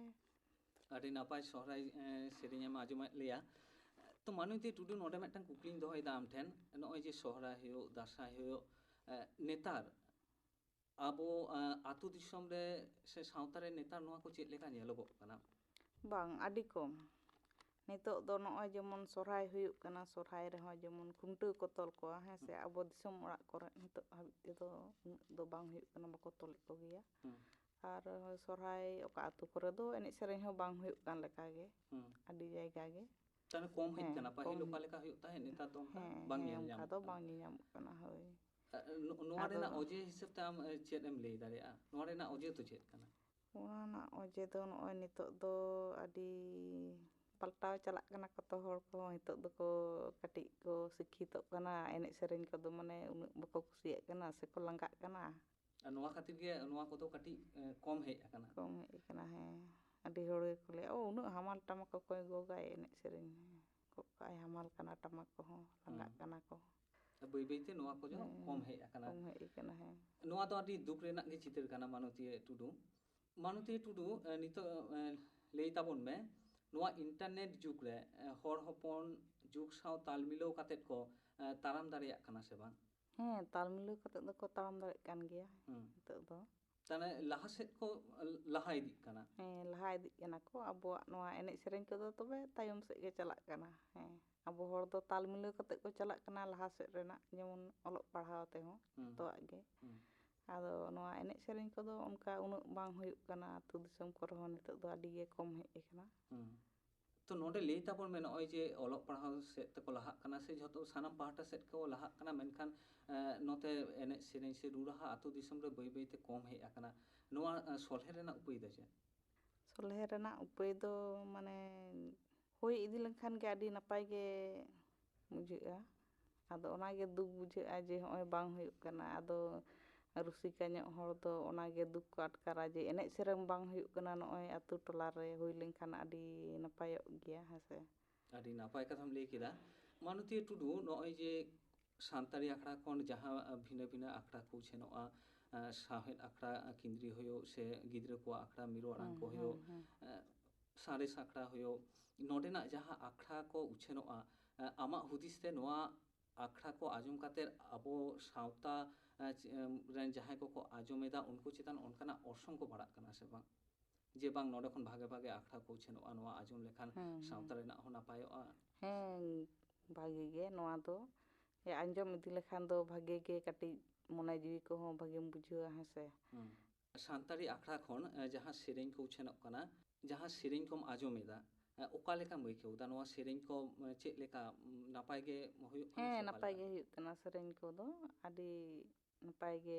ᱟᱹᱰᱤ ᱱᱟᱯᱟᱭ ᱥᱚᱦᱨᱟᱭ ᱮ, ᱥᱮᱨᱮᱧ ᱮᱢ ᱟᱸᱡᱚᱢᱟᱫ ᱞᱮᱭᱟ᱾ ᱛᱚ ᱢᱟᱱᱚᱛᱤ ᱴᱩᱰᱩ, ᱱᱚᱰᱮ ᱢᱤᱫᱴᱟᱝ ᱠᱩᱠᱞᱤᱧ ᱫᱚᱦᱚᱭᱮᱫᱟ ᱟᱢ ᱴᱷᱮᱱ᱾ ᱱᱚᱜᱼᱚᱭ ᱡᱮ ᱥᱚᱦᱨᱟᱭ ᱦᱩᱭᱩᱜ, ᱫᱟᱸᱥᱟᱭ ᱦᱩᱭᱩᱜ, ᱮ, ᱱᱮᱛᱟᱨ ᱟᱵᱚ ᱮ, ᱟᱹᱛᱩ ᱫᱤᱥᱚᱢ ᱨᱮ ᱥᱮ ᱥᱟᱶᱛᱟ ᱨᱮ ᱱᱮᱛᱟᱨ ᱱᱚᱣᱟ ᱠᱚ ᱪᱮᱫ ᱞᱮᱠᱟ ᱧᱮᱞᱚᱜᱚᱜ ᱠᱟᱱᱟ? ᱵᱟᱝ, ᱟᱹᱰᱤ ᱠᱚᱢ᱾ ᱱᱤᱛᱚᱜ ᱫᱚ ᱱᱚᱜᱼᱚᱭ ᱡᱮᱢᱚᱱ ᱥᱚᱨᱦᱟᱭ ᱦᱩᱭᱩᱜ ᱠᱟᱱᱟ, ᱥᱚᱨᱦᱟᱭ ᱨᱮᱦᱚᱸ ᱡᱮᱢᱚᱱ ᱠᱷᱩᱱᱴᱟᱹᱣ ᱠᱚ ᱛᱚᱞ ᱠᱚᱣᱟ, ᱦᱮᱸ ᱥᱮ, ᱟᱵᱚ ᱫᱤᱥᱚᱢ ᱚᱲᱟᱜ ᱠᱚᱨᱮ ᱱᱤᱛᱚᱜ ᱦᱟᱹᱵᱤᱡ ᱛᱮᱫᱚ ᱩᱱᱟᱹᱜ ᱫᱚ ᱵᱟᱝ ᱦᱩᱭᱩᱜ ᱠᱟᱱᱟ, ᱵᱟᱠᱚ ᱛᱚᱞᱮᱫ ᱠᱚᱜᱮᱭᱟ᱾ ᱦᱩᱸ, ᱟᱨ ᱥᱚᱨᱦᱟᱭ ᱚᱠᱟ ᱟᱹᱛᱩ ᱠᱚᱨᱮ ᱫᱚ ᱮᱱᱮᱡ ᱥᱮᱨᱮᱧ ᱦᱚᱸ ᱵᱟᱝ ᱦᱩᱭᱩᱜ ᱠᱟᱱ ᱞᱮᱠᱟ ᱜᱮ, ᱦᱩᱸ᱾ ᱟᱹᱰᱤ ᱡᱟᱭᱜᱟ ᱜᱮ᱾ ᱛᱟᱦᱞᱮ ᱠᱚᱢ ᱦᱮᱡ ᱦᱮᱸ, ᱠᱟᱱᱟ, ᱯᱟᱹᱦᱤᱞ ᱠᱚᱢ ᱚᱠᱟ ᱦᱮᱡ- ᱞᱮᱠᱟ ᱦᱩᱭᱩᱜ ᱛᱟᱦᱮᱸᱫ, ᱱᱮᱛᱟᱨ ᱫᱚ ᱚᱱᱠᱟ ᱦᱮᱸ, ᱵᱟᱝ ᱦᱮᱸ, ᱧᱮᱞ ᱚᱱᱠᱟ ᱧᱟᱢᱚᱜ ᱫᱚ ᱠᱟᱱᱟ᱾ ᱵᱟᱝ ᱧᱮᱞ ᱧᱟᱢᱚᱜ ᱠᱟᱱᱟ, ᱦᱳᱭ᱾ ᱟ, ᱱᱚ-, ᱱᱚᱣᱟ ᱟᱫᱚ ᱨᱮᱱᱟᱜ ᱚᱡᱮ ᱦᱤᱥᱟᱹᱵ ᱛᱮ ᱟᱢ ᱮ, ᱪᱮᱫ ᱮᱢ ᱞᱟᱹᱭ ᱫᱟᱲᱮᱭᱟᱜᱼᱟ? ᱱᱚᱣᱟ ᱨᱮᱱᱟᱜ ᱚᱡᱮ ᱫᱚ ᱪᱮᱫ ᱠᱟᱱᱟ? ᱚᱱᱟ ᱨᱮᱱᱟᱜ ᱚᱡᱮ ᱫᱚ ᱱᱚᱜᱼᱚᱭ ᱱᱤᱛᱚᱜ ᱫᱚ ᱟᱹᱰᱤ ᱯᱟᱞᱴᱟᱣ ᱪᱟᱞᱟᱜ ᱠᱟᱱᱟ, ᱠᱚᱛᱚ ᱦᱚᱲ ᱠᱚᱦᱚᱸ ᱱᱤᱛᱚᱜ ᱫᱚᱠᱚ ᱠᱟᱹᱴᱤᱡ ᱠᱚ ᱥᱤᱠᱠᱷᱤᱛᱚᱜ ᱠᱟᱱᱟ, ᱮᱱᱮᱡ ᱥᱮᱨᱮᱧ ᱠᱚᱫᱚ ᱢᱟᱱᱮ ᱩᱱᱟᱹᱜ ᱵᱟᱠᱚ ᱠᱩᱥᱤᱭᱟᱜ ᱠᱟᱱᱟ ᱥᱮᱠᱚ ᱞᱟᱸᱜᱟᱜ ᱠᱟᱱᱟ᱾ ᱟᱨ ᱱᱚᱣᱟ ᱠᱷᱟᱹᱛᱤᱨ ᱜᱮ ᱱᱚᱣᱟ ᱠᱚᱫᱚ ᱠᱟᱹᱴᱤᱡ ᱮ, ᱠᱚᱢ ᱦᱮᱡ ᱟᱠᱟᱱᱟ᱾ ᱠᱚᱢ ᱦᱮᱡ ᱟᱠᱟᱱᱟ, ᱦᱮᱸ᱾ ᱟᱹᱰᱤ ᱦᱚᱲ ᱜᱮᱠᱚ ᱞᱟᱹᱭᱟ, "ᱳ, ᱩᱱᱟᱹᱜ ᱦᱟᱢᱟᱞ ᱴᱟᱢᱟᱠ ᱚᱠᱚᱭ ᱜᱚᱜᱟᱭ, ᱮᱱᱮᱡ ᱥᱮᱨᱮᱧ ᱜᱚᱜ ᱠᱟᱜᱼᱟᱭ, ᱦᱟᱢᱟᱞ ᱠᱟᱱᱟ ᱴᱟᱢᱟᱠ ᱠᱚᱦᱚᱸ, ᱞᱟᱸᱜᱟᱜ ᱦᱩᱸ᱾ ᱠᱟᱱᱟ ᱠᱚ᱾" ᱵᱟᱹᱭ ᱵᱟᱹᱭᱛᱮ ᱱᱚᱣᱟ ᱠᱚᱫᱚ ᱦᱮᱸ, ᱠᱚᱢ ᱦᱮᱡ ᱟᱠᱟᱱᱟ᱾ ᱠᱚᱢ ᱦᱮᱡ ᱟᱠᱟᱱᱟ, ᱦᱮᱸ᱾ ᱱᱚᱣᱟ ᱫᱚ ᱟᱹᱰᱤ ᱫᱩᱠ ᱨᱮᱱᱟᱜ ᱜᱮ ᱪᱤᱛᱟᱹᱨ ᱠᱟᱱᱟ, ᱢᱟᱱᱚᱛᱤᱭᱟᱹ ᱴᱩᱰᱩ᱾ ᱢᱟᱱᱚᱛᱤᱭᱟᱹ ᱴᱩᱰᱩ, ᱮ, ᱱᱤᱛᱚᱜ, ᱮ, ᱞᱟᱹᱭ ᱛᱟᱵᱚᱱ ᱢᱮ, ᱱᱚᱣᱟ ᱤᱱᱴᱟᱨᱱᱮᱴ ᱡᱩᱜᱽ ᱨᱮ, ᱮ, ᱦᱚᱲ ᱦᱚᱯᱚᱱ ᱡᱩᱜᱽ ᱥᱟᱶ ᱛᱟᱞ ᱢᱤᱞᱟᱹᱣ ᱠᱟᱛᱮᱫ ᱠᱚ, ᱮ, ᱛᱟᱲᱟᱢ ᱫᱟᱲᱮᱭᱟᱜ ᱠᱟᱱᱟ ᱥᱮ ᱵᱟᱝ? ᱦᱮᱸ, ᱛᱟᱞ ᱢᱤᱞᱟᱹᱣ ᱠᱟᱛᱮᱫ ᱫᱚᱠᱚ ᱛᱟᱲᱟᱢ ᱫᱟᱲᱮᱭᱟᱜ ᱠᱟᱱ ᱜᱮᱭᱟ ᱦᱩᱸ᱾ ᱱᱤᱛᱚᱜ ᱫᱚ᱾ ᱛᱟᱦᱞᱮ ᱞᱟᱦᱟ ᱥᱮᱫ ᱠᱚ ᱞᱟᱦᱟ ᱤᱫᱤᱜ ᱠᱟᱱᱟ᱾ ᱦᱮᱸ, ᱞᱟᱦᱟ ᱤᱫᱤᱜ ᱠᱟᱱᱟ ᱠᱚ᱾ ᱟᱵᱚᱣᱟᱜ ᱱᱚᱣᱟ ᱮᱱᱮᱡ ᱥᱮᱨᱮᱧ ᱠᱚᱫᱚ ᱛᱚᱵᱮ ᱛᱟᱭᱚᱢ ᱥᱮᱫ ᱜᱮ ᱪᱟᱞᱟᱜ ᱠᱟᱱᱟ᱾ ᱦᱮᱸ, ᱟᱵᱚ ᱦᱚᱲ ᱫᱚ ᱛᱟᱞ ᱢᱤᱞᱟᱹᱣ ᱠᱟᱛᱮᱫ ᱠᱚ ᱪᱟᱞᱟᱜ ᱠᱟᱱᱟ ᱞᱟᱦᱟ ᱥᱮᱫ ᱨᱮᱱᱟᱜ, ᱡᱮᱢᱚᱱ ᱚᱞᱚᱜ ᱯᱟᱲᱦᱟᱣ ᱛᱮᱦᱚᱸ, ᱦᱩᱸ᱾ ᱡᱚᱛᱚᱣᱟᱜ ᱜᱮ᱾ ᱦᱩᱸ᱾ ᱟᱫᱚ ᱱᱚᱣᱟ ᱮᱱᱮᱡ ᱥᱮᱨᱮᱧ ᱠᱚᱫᱚ ᱚᱱᱠᱟ ᱩᱱᱟᱹᱜ ᱵᱟᱝ ᱦᱩᱭᱩᱜ ᱠᱟᱱᱟ ᱟᱹᱛᱩ ᱫᱤᱥᱚᱢ ᱠᱚᱨᱮ ᱦᱚᱸ, ᱱᱤᱛᱚᱜ ᱫᱚ ᱟᱹᱰᱤ ᱜᱮ ᱠᱚᱢ ᱦᱮᱡ ᱟᱠᱟᱱᱟ᱾ ᱦᱩᱸ᱾ ᱛᱚ ᱱᱚᱰᱮ ᱞᱟᱹᱭ ᱛᱟᱵᱚᱱ ᱢᱮ, ᱱᱚᱜᱼᱚᱭ ᱡᱮ ᱚᱞᱚᱜ ᱯᱟᱲᱦᱟᱣ ᱥᱮᱫ ᱛᱮᱠᱚ ᱞᱟᱦᱟᱜ ᱠᱟᱱᱟ ᱥᱮ ᱡᱷᱚᱛᱚ ᱥᱟᱱᱟᱢ ᱯᱟᱦᱴᱟ ᱥᱮᱫ ᱠᱚ ᱞᱟᱦᱟᱜ ᱠᱟᱱᱟ, ᱢᱮᱱᱠᱷᱟᱱ, ᱮ, ᱱᱚᱛᱮ ᱮᱱᱮᱡ ᱥᱮᱨᱮᱧ ᱥᱮ ᱨᱩ ᱨᱟᱦᱟ ᱟᱹᱛᱩ ᱫᱤᱥᱚᱢ ᱨᱮ ᱵᱟᱹᱭ ᱵᱟᱹᱭ ᱛᱮ ᱠᱚᱢ ᱦᱮᱡ ᱟᱠᱟᱱᱟ, ᱱᱚᱣᱟ, ᱮ, ᱥᱚᱞᱦᱮ ᱨᱮᱱᱟᱜ ᱩᱯᱟᱹᱭ ᱫᱚ ᱪᱮᱫ? ᱥᱚᱞᱦᱮ ᱨᱮᱱᱟᱜ ᱩᱯᱟᱹᱭ ᱫᱚ ᱢᱟᱱᱮ ᱦᱩᱭ ᱤᱫᱤ ᱞᱮᱱᱠᱷᱟᱱ ᱜᱮ ᱟᱹᱰᱤ ᱱᱟᱯᱟᱭ ᱜᱮ ᱵᱩᱡᱷᱟᱹᱜᱼᱟ᱾ ᱟᱫᱚ ᱚᱱᱟᱜᱮ ᱫᱩᱠ ᱵᱩᱡᱷᱟᱹᱜᱼᱟ ᱡᱮ ᱦᱚᱸᱜᱼᱚᱭ ᱵᱟᱝ ᱦᱩᱭᱩᱜ ᱠᱟᱱᱟ᱾ ᱟᱫᱚ ᱨᱩᱥᱤᱠᱟ ᱧᱚᱜ ᱦᱚᱲ ᱫᱚ ᱚᱱᱟᱜᱮ ᱫᱩᱠ ᱠᱚ ᱟᱴᱠᱟᱨᱟ ᱡᱮ ᱮᱱᱮᱡ ᱥᱮᱨᱮᱧ ᱵᱟᱝ ᱦᱩᱭᱩᱜ ᱠᱟᱱᱟ, ᱱᱚᱜᱼᱚᱭ ᱟᱛᱳ ᱴᱚᱞᱟ ᱨᱮ ᱦᱩᱭ ᱞᱮᱱᱠᱷᱟᱱ ᱟᱹᱰᱤ ᱱᱟᱯᱟᱭᱚᱜ ᱜᱮᱭᱟ, ᱦᱮᱸ ᱥᱮ᱾ ᱟᱹᱰᱤ ᱱᱟᱯᱟᱭ ᱠᱟᱛᱷᱟᱢ ᱞᱟᱹᱭ ᱠᱮᱫᱟ᱾ ᱢᱟᱱᱚᱛᱤᱭᱟᱹ ᱴᱩᱰᱩ, ᱱᱚᱜᱼᱚᱭ ᱡᱮ ᱥᱟᱱᱛᱟᱲᱤ ᱟᱠᱷᱲᱟ ᱠᱷᱚᱱ ᱡᱟᱦᱟᱸ ᱵᱷᱤᱱᱟᱹ ᱵᱷᱤᱱᱟᱹ ᱟᱠᱷᱲᱟ ᱠᱚ ᱩᱪᱷᱟᱹᱱᱚᱜᱼᱟ, ᱥᱟᱶᱦᱮᱫ ᱟᱠᱷᱲᱟ ᱠᱮᱸᱫᱽᱨᱤᱭ ᱦᱩᱭᱩᱜ ᱥᱮ ᱜᱤᱫᱽᱨᱟᱹ ᱠᱚᱣᱟᱜ ᱟᱠᱷᱲᱟ, ᱢᱤᱨᱩ ᱟᱲᱟᱝ ᱠᱚ ᱦᱩᱭᱩᱜ, ᱥᱟᱬᱮᱥ ᱟᱠᱷᱲᱟ ᱦᱩᱭᱩᱜ, ᱱᱚᱰᱮᱱᱟᱜ ᱡᱟᱦᱟᱸ ᱟᱠᱷᱲᱟ ᱠᱚ ᱩᱪᱷᱟᱹᱱᱚᱜᱼᱟ, ᱟᱢᱟᱜ ᱦᱩᱫᱤᱥ ᱛᱮ ᱱᱚᱣᱟ ᱟᱠᱷᱲᱟ ᱠᱚ ᱟᱸᱡᱚᱢ ᱠᱟᱛᱮ ᱟᱵᱚ ᱥᱟᱶᱛᱟ ᱨᱮᱱ ᱡᱟᱦᱟᱸᱭ ᱠᱚᱠᱚ ᱟᱸᱡᱚᱢ ᱮᱫᱟ, ᱩᱱᱠᱩ ᱪᱮᱛᱟᱱ ᱚᱱᱠᱟᱱᱟᱜ ᱚᱨᱥᱚᱝ ᱠᱚ ᱯᱟᱲᱟᱜ ᱠᱟᱱᱟ ᱥᱮ ᱵᱟᱝ? ᱡᱮ ᱵᱟᱝ, ᱱᱚᱰᱮ ᱠᱷᱚᱱ ᱵᱷᱟᱜᱮ ᱵᱷᱟᱜᱮ ᱟᱠᱷᱲᱟ ᱠᱚ ᱩᱪᱷᱟᱹᱱᱚᱜᱼᱟ, ᱱᱚᱣᱟ ᱟᱸᱡᱚᱢ ᱞᱮᱠᱷᱟᱱ ᱦᱮᱸ, ᱥᱟᱶᱛᱟ ᱦᱮᱸ᱾ ᱨᱮᱱᱟᱜ ᱦᱚᱸ ᱱᱟᱯᱟᱭᱚᱜᱼᱟ᱾ ᱦᱮᱸ, ᱵᱷᱟᱜᱮ ᱜᱮ ᱱᱚᱣᱟ ᱫᱚ᱾ ᱟᱸᱡᱚᱢ ᱤᱫᱤ ᱞᱮᱠᱷᱟᱱ ᱫᱚ ᱵᱷᱟᱜᱮ ᱜᱮ, ᱠᱟᱹᱴᱤᱡ ᱢᱚᱱᱮ ᱡᱤᱣᱤ ᱠᱚᱦᱚᱸ ᱵᱷᱟᱜᱮᱢ ᱵᱩᱡᱷᱟᱹᱣᱟ, ᱦᱮᱸ ᱥᱮ᱾ ᱦᱩᱸ᱾ ᱥᱟᱱᱛᱟᱲᱤ ᱟᱠᱷᱲᱟ ᱠᱷᱚᱱ, ᱮ, ᱡᱟᱦᱟᱸ ᱥᱮᱨᱮᱧ ᱠᱚ ᱩᱪᱷᱟᱹᱱᱚᱜ ᱠᱟᱱᱟ, ᱡᱟᱦᱟᱸ ᱥᱮᱨᱮᱧ ᱠᱚᱢ ᱟᱸᱡᱚᱢ ᱮᱫᱟ, ᱮ, ᱚᱠᱟ ᱞᱮᱠᱟᱢ ᱟᱹᱭᱠᱟᱹᱣ ᱮᱫᱟ? ᱱᱚᱣᱟ ᱥᱮᱨᱮᱧ ᱠᱚ, ᱮ, ᱪᱮᱫ ᱞᱮᱠᱟ, ᱩᱢ, ᱱᱟᱯᱟᱭ ᱜᱮ ᱦᱩᱭᱩᱜ ᱠᱟᱱᱟ ᱦᱮᱸ, ᱥᱮ ᱚᱠᱟ ᱱᱟᱯᱟᱭ ᱞᱮᱠᱟ? ᱜᱮ ᱦᱩᱭᱩᱜ ᱠᱟᱱᱟ᱾ ᱥᱮᱨᱮᱧ ᱠᱚᱫᱚ ᱟᱹᱰᱤ ᱱᱟᱯᱟᱭ ᱜᱮ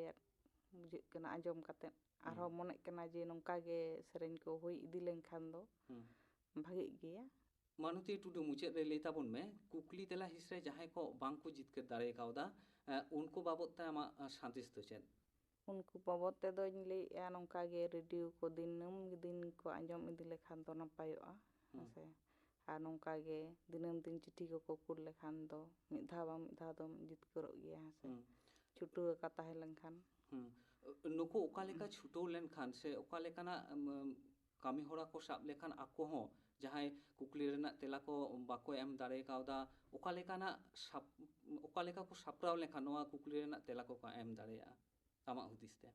ᱵᱩᱡᱷᱟᱹᱜ ᱠᱟᱱᱟ ᱟᱸᱡᱚᱢ ᱠᱟᱛᱮᱫ᱾ ᱟᱨᱦᱚᱸ ᱦᱩᱸ᱾ ᱢᱚᱱᱮᱜ ᱠᱟᱱᱟ ᱡᱮ ᱱᱚᱝᱠᱟ ᱜᱮ ᱥᱮᱨᱮᱧ ᱠᱚ ᱦᱩᱭ ᱤᱫᱤ ᱞᱮᱱᱠᱷᱟᱱ ᱫᱚ ᱦᱩᱸ᱾ ᱵᱷᱟᱜᱮᱜ ᱜᱮᱭᱟ᱾ ᱢᱟᱱᱚᱛᱤ ᱴᱩᱰᱩ, ᱢᱩᱪᱟᱹᱫ ᱨᱮ ᱞᱟᱹᱭ ᱛᱟᱵᱚᱱ ᱢᱮ, ᱠᱩᱠᱞᱤ ᱛᱮᱞᱟ ᱦᱤᱸᱥ ᱨᱮ ᱡᱟᱦᱟᱸᱭ ᱠᱚ ᱵᱟᱝ ᱠᱚ ᱡᱤᱛᱠᱟᱹᱨ ᱫᱟᱲᱮ ᱠᱟᱣᱫᱟ, ᱮ, ᱩᱱᱠᱩ ᱵᱟᱵᱚᱫ ᱛᱮ ᱟᱢᱟᱜ, ᱮ, ᱥᱟᱸᱫᱮᱥ ᱫᱚ ᱪᱮᱫ? ᱩᱱᱠᱩ ᱵᱟᱵᱚᱫ ᱛᱮᱫᱚᱧ ᱞᱟᱹᱭᱮᱫᱼᱟ, ᱱᱚᱝᱠᱟ ᱜᱮ ᱨᱮᱰᱤᱭᱳ ᱠᱚ ᱫᱤᱱᱟᱹᱢ ᱫᱤᱱ ᱠᱚ ᱟᱸᱡᱚᱢ ᱤᱫᱤ ᱞᱮᱠᱷᱟᱱ ᱫᱚ ᱱᱟᱯᱟᱭᱚᱜᱼᱟ, ᱦᱩᱸ᱾ ᱦᱮᱸ ᱥᱮ? ᱟᱨ ᱱᱚᱝᱠᱟ ᱜᱮ ᱫᱤᱱᱟᱹᱢ ᱫᱤᱱ ᱪᱤᱴᱷᱤ ᱠᱚᱠᱚ ᱠᱩᱞ ᱞᱮᱠᱷᱟᱱ ᱫᱚ ᱢᱤᱫ ᱫᱷᱟᱣ ᱵᱟᱝ ᱢᱤᱫ ᱫᱷᱟᱣ ᱫᱚᱢ ᱡᱤᱛᱠᱟᱹᱨᱚᱜ ᱜᱮᱭᱟ, ᱦᱮᱸ ᱥᱮ? ᱦᱩᱸ᱾ ᱪᱷᱩᱴᱟᱹᱣ ᱟᱠᱟ ᱛᱟᱦᱮᱸ ᱞᱮᱱᱠᱷᱟᱱ᱾ ᱦᱩᱸ᱾ ᱱᱩᱠᱩ ᱚᱠᱟ ᱞᱮᱠᱟ ᱪᱷᱩᱴᱟᱹᱣ ᱞᱮᱱᱠᱷᱟᱱ ᱥᱮ ᱚᱠᱟ ᱞᱮᱠᱟᱱᱟᱜ, ᱩᱢ, ᱠᱟᱹᱢᱤ ᱦᱚᱨᱟ ᱠᱚ ᱥᱟᱵ ᱞᱮᱠᱷᱟᱱ ᱟᱠᱚ ᱦᱚᱸ ᱡᱟᱦᱟᱸᱭ ᱠᱩᱠᱞᱤ ᱨᱮᱱᱟᱜ ᱛᱮᱞᱟ ᱠᱚ ᱵᱟᱠᱚ ᱮᱢ ᱫᱟᱲᱮ ᱠᱟᱣᱫᱟ, ᱚᱠᱟ ᱞᱮᱠᱟᱱᱟᱜ ᱥᱟᱯ-, ᱚᱠᱟ ᱞᱮᱠᱟ ᱠᱚ ᱥᱟᱯᱲᱟᱣ ᱞᱮᱱᱠᱷᱟᱱ ᱱᱚᱣᱟ ᱠᱩᱠᱞᱤ ᱨᱮᱱᱟᱜ ᱛᱮᱞᱟ ᱠᱚᱠᱚ ᱮᱢ ᱫᱟᱲᱮᱭᱟᱜᱼᱟ ᱟᱢᱟᱜ ᱦᱩᱫᱤᱥ ᱛᱮ?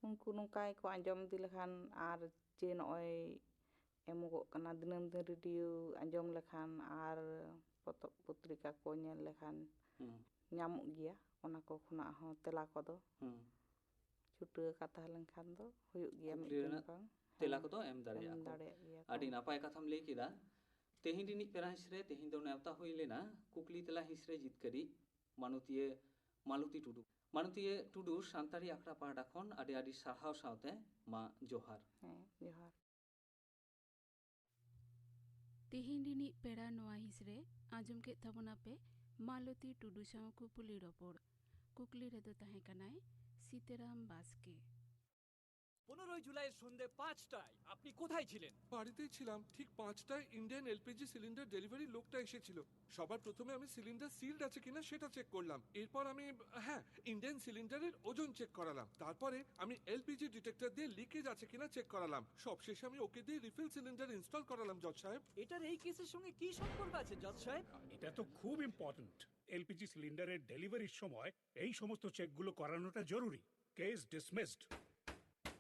ᱩᱱᱠᱩ ᱱᱚᱝᱠᱟ ᱜᱮᱠᱚ ᱟᱸᱡᱚᱢ ᱤᱫᱤ ᱞᱮᱠᱷᱟᱱ ᱟᱨ ᱡᱮ ᱱᱚᱜᱼᱚᱭ ᱮᱢᱚᱜᱚᱜ ᱠᱟᱱᱟ ᱫᱤᱱᱟᱹᱢ ᱫᱤᱱ ᱨᱮᱰᱤᱭᱳ ᱟᱸᱡᱚᱢ ᱞᱮᱠᱷᱟᱱ ᱟᱨ ᱯᱚᱛᱚᱵ ᱯᱚᱛᱨᱤᱠᱟ ᱠᱚ ᱧᱮᱞ ᱞᱮᱠᱷᱟᱱ ᱦᱩᱸ᱾ ᱧᱟᱢᱚᱜ ᱜᱮᱭᱟ ᱚᱱᱟ ᱠᱚ ᱠᱷᱚᱱᱟᱜ ᱦᱚᱸ ᱛᱮᱞᱟ ᱠᱚᱫᱚ᱾ ᱦᱩᱸ᱾ ᱪᱷᱩᱴᱟᱹᱣ ᱟᱠᱟ ᱛᱟᱦᱮᱸ ᱞᱮᱱᱠᱷᱟᱱ ᱫᱚ ᱦᱩᱭᱩᱜ ᱜᱮᱭᱟ ᱠᱩᱠᱞᱤ ᱢᱤᱫᱴᱮᱱ ᱨᱮᱱᱟᱜ ᱵᱟᱝ᱾ ᱛᱮᱞᱟ ᱦᱮᱸ, ᱠᱚᱫᱚ ᱮᱢ ᱫᱟᱲᱮᱭᱟᱜᱼᱟ ᱮᱢ ᱠᱚ᱾ ᱫᱟᱲᱮᱭᱟᱜ ᱜᱮᱭᱟ ᱠᱚ᱾ ᱟᱹᱰᱤ ᱱᱟᱯᱟᱭ ᱠᱟᱛᱷᱟᱢ ᱞᱟᱹᱭ ᱠᱮᱫᱟ᱾ ᱛᱮᱦᱮᱧ ᱨᱤᱱᱤᱡ ᱯᱮᱲᱟ ᱦᱤᱸᱥ ᱨᱮ ᱛᱮᱦᱮᱧ ᱫᱚ ᱱᱮᱣᱛᱟ ᱦᱩᱭ ᱞᱮᱱᱟ ᱠᱩᱠᱞᱤ ᱛᱮᱞᱟ ᱦᱤᱸᱥ ᱨᱮ ᱡᱤᱛᱠᱟᱹᱨᱤᱡ ᱢᱟᱱᱚᱛᱤᱭᱟᱹ ᱢᱟᱞᱚᱛᱤ ᱴᱩᱰᱩ᱾ ᱢᱟᱱᱚᱛᱤᱭᱟᱹ ᱴᱩᱰᱩ, ᱥᱟᱱᱛᱟᱲᱤ ᱟᱠᱷᱲᱟ ᱯᱟᱦᱴᱟ ᱠᱷᱚᱱ ᱟᱹᱰᱤ ᱟᱹᱰᱤ ᱥᱟᱨᱦᱟᱣ ᱥᱟᱶᱛᱮ ᱢᱟ ᱡᱚᱦᱟᱨ᱾ ᱦᱮᱸ, ᱡᱚᱦᱟᱨ᱾ ᱛᱮᱦᱮᱧ ᱨᱤᱱᱤᱡ ᱯᱮᱲᱟ ᱱᱚᱣᱟ ᱦᱤᱸᱥ ᱨᱮ ᱟᱸᱡᱚᱢ ᱠᱮᱫ ᱛᱟᱵᱚᱱᱟᱯᱮ ᱢᱟᱞᱚᱛᱤ ᱴᱩᱰᱩ ᱥᱟᱶ ᱠᱩᱯᱩᱞᱤ ᱨᱚᱯᱚᱲ᱾ ᱠᱩᱠᱞᱤ ᱨᱮᱫᱚ ᱛᱟᱦᱮᱸ ᱠᱟᱱᱟᱭ, সীতারাম বাস্কে। পনেরোই জুলাইয়ের সন্ধে পাঁচটায় আপনি কোথায় ছিলেন? বাড়িতেই ছিলাম। ঠিক পাঁচটায় ইন্ডিয়ান এলপিজি সিলিন্ডার ডেলিভারি লোকটা এসেছিল। সবার প্রথমে আমি সিলিন্ডার সিলড আছে কিনা সেটা চেক করলাম। এরপর আমি, হ্যাঁ, ইন্ডিয়ান সিলিন্ডারের ওজন চেক করালাম। তারপরে আমি এলপিজি ডিটেক্টর দিয়ে লিকেজ আছে কিনা চেক করালাম। সবশেষে আমি ওকে দিয়ে রিফিল সিলিন্ডার ইনস্টল করালাম, জজ সাহেব। এটার এই কেসের সঙ্গে কি সম্পর্ক আছে, জজ সাহেব? এটা তো খুব ইম্পর্ট্যান্ট। এলপিজি সিলিন্ডারের ডেলিভারির সময় এই সমস্ত চেকগুলো করানোটা জরুরি। Case dismissed.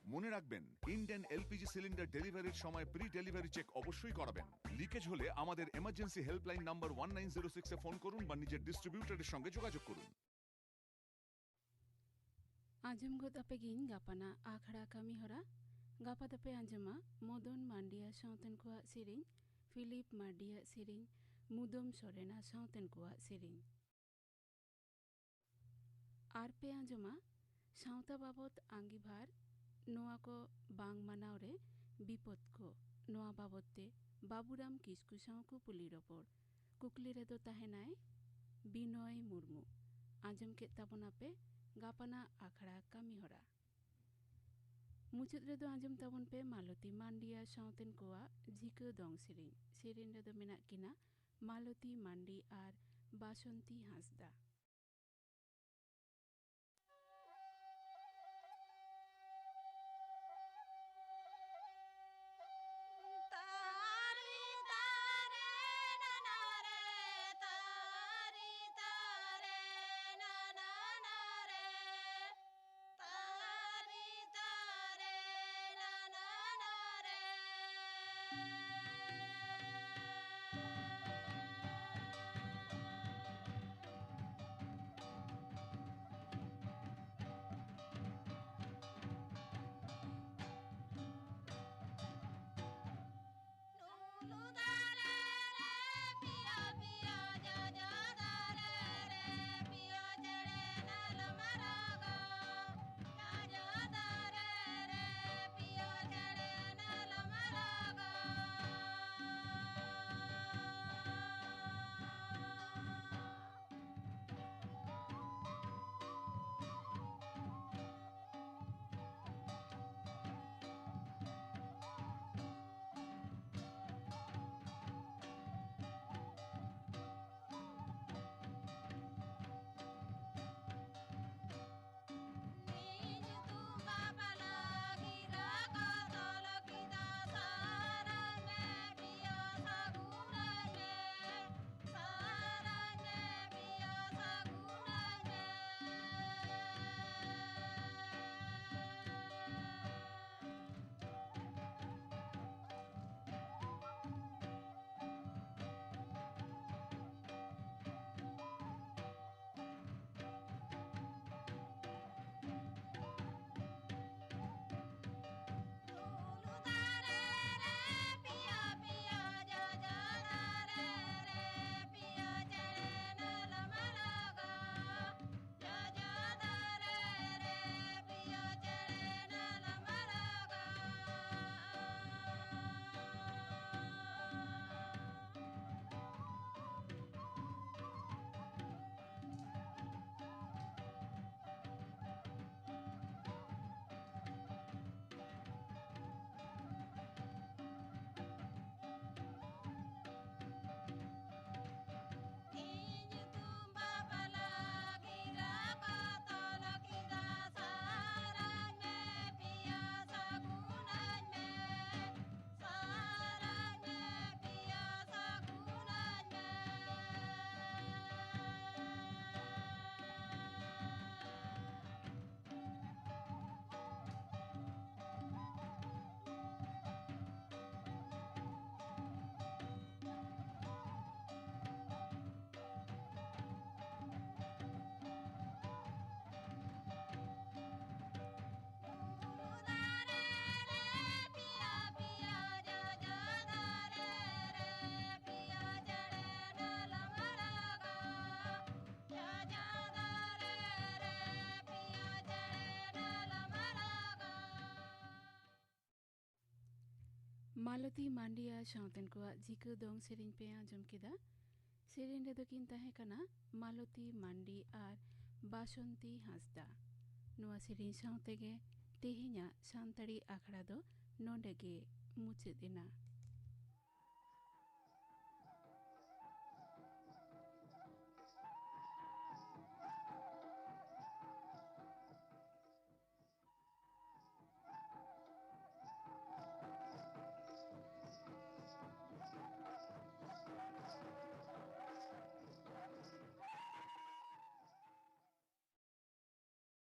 মনে রাখবেন, ইন্ডিয়ান এলপিজি সিলিন্ডার ডেলিভারির সময় প্রি ডেলিভারি চেক অবশ্যই করাবেন। লিকেজ হলে আমাদের emergency helpline number one nine zero সিক্সে ফোন করুন বা নিজের ডিস্ট্রিবিউটরের সঙ্গে যোগাযোগ করুন। ᱟᱸᱡᱚᱢ ᱜᱚᱫ ᱟᱯᱮ ᱜᱤᱧ ᱜᱟᱯᱟᱱᱟᱜ ᱟᱠᱷᱲᱟ ᱠᱟᱹᱢᱤ ᱦᱚᱨᱟ᱾ ᱜᱟᱯᱟ ᱫᱚᱯᱮ ᱟᱸᱡᱚᱢᱟ ᱢᱚᱫᱚᱱ ᱢᱟᱱᱰᱤᱭᱟ ᱥᱟᱶᱛᱮᱱ ᱠᱚᱣᱟᱜ ᱥᱮᱨᱮᱧ, ᱯᱷᱤᱞᱤᱯ ᱢᱟᱨᱰᱤᱭᱟᱜ ᱥᱮᱨᱮᱧ, ᱢᱩᱫᱚᱢ ᱥᱚᱨᱮᱱᱟ ᱥᱟᱶᱛᱮᱱ ᱠᱚᱣᱟᱜ ᱥᱮᱨᱮᱧ᱾ ᱟᱨ ᱯᱮ ᱟᱸᱡᱚᱢᱟ ᱥᱟᱶᱛᱟ ᱵᱟᱵᱚᱛ ᱟᱸᱜᱤᱵᱷᱟᱨ, ᱱᱚᱣᱟ ᱠᱚ ᱵᱟᱝ ᱢᱟᱱᱟᱣ ᱨᱮ ᱵᱤᱯᱚᱫ ᱠᱚ, ᱱᱚᱣᱟ ᱵᱟᱵᱚᱛ ᱛᱮ ᱵᱟᱵᱩᱨᱟᱢ ᱠᱤᱥᱠᱩ ᱥᱟᱶ ᱠᱩᱯᱩᱞᱤ ᱨᱚᱯᱚᱲ᱾ ᱠᱩᱠᱞᱤ ᱨᱮᱫᱚ ᱛᱟᱦᱮᱱᱟᱭ ᱵᱤᱱᱚᱭ ᱢᱩᱨᱢᱩ᱾ ᱟᱸᱡᱚᱢ ᱠᱮᱫ ᱛᱟᱵᱚᱱᱟᱯᱮ ᱜᱟᱯᱟᱱᱟᱜ ᱟᱠᱷᱲᱟ ᱠᱟᱹᱢᱤᱦᱚᱨᱟ᱾ ᱢᱩᱪᱟᱹᱫ ᱨᱮᱫᱚ ᱟᱸᱡᱚᱢ ᱛᱟᱵᱚᱱ ᱯᱮ ᱢᱟᱞᱚᱛᱤ ᱢᱟᱱᱰᱤᱭᱟ ᱥᱟᱶᱛᱮᱱ ᱠᱚᱣᱟᱜ ᱡᱷᱤᱠᱟᱹ ᱫᱚᱝ ᱥᱮᱨᱮᱧ᱾ ᱥᱮᱨᱮᱧ ᱨᱮᱫᱚ ᱢᱮᱱᱟᱜ ᱠᱤᱱᱟ ᱢᱟᱞᱚᱛᱤ ᱢᱟᱱᱰᱤ ᱟᱨ ᱵᱟᱥᱚᱱᱛᱤ ᱦᱟᱸᱥᱫᱟ᱾ ᱢᱟᱞᱚᱛᱤ ᱢᱟᱱᱰᱤ ᱟᱨ ᱥᱟᱶᱛᱮᱱ ᱠᱚᱣᱟᱜ ᱡᱷᱤᱠᱟᱹ ᱫᱚᱝ ᱥᱮᱨᱮᱧ ᱯᱮ ᱟᱸᱡᱚᱢ ᱠᱮᱫᱟ᱾ ᱥᱮᱨᱮᱧ ᱨᱮᱫᱚ ᱠᱤᱱ ᱛᱟᱦᱮᱸ ᱠᱟᱱᱟ ᱢᱟᱞᱚᱛᱤ ᱢᱟᱱᱰᱤ ᱟᱨ ᱵᱟᱥᱚᱱᱛᱤ ᱦᱟᱸᱥᱫᱟ᱾ ᱱᱚᱣᱟ ᱥᱮᱨᱮᱧ ᱥᱟᱶ ᱛᱮᱜᱮ ᱛᱮᱦᱮᱧᱟᱜ ᱥᱟᱱᱛᱟᱲᱤ ᱟᱠᱷᱲᱟ ᱫᱚ ᱱᱚᱰᱮ ᱜᱮ ᱢᱩᱪᱟᱹᱫ ᱮᱱᱟ᱾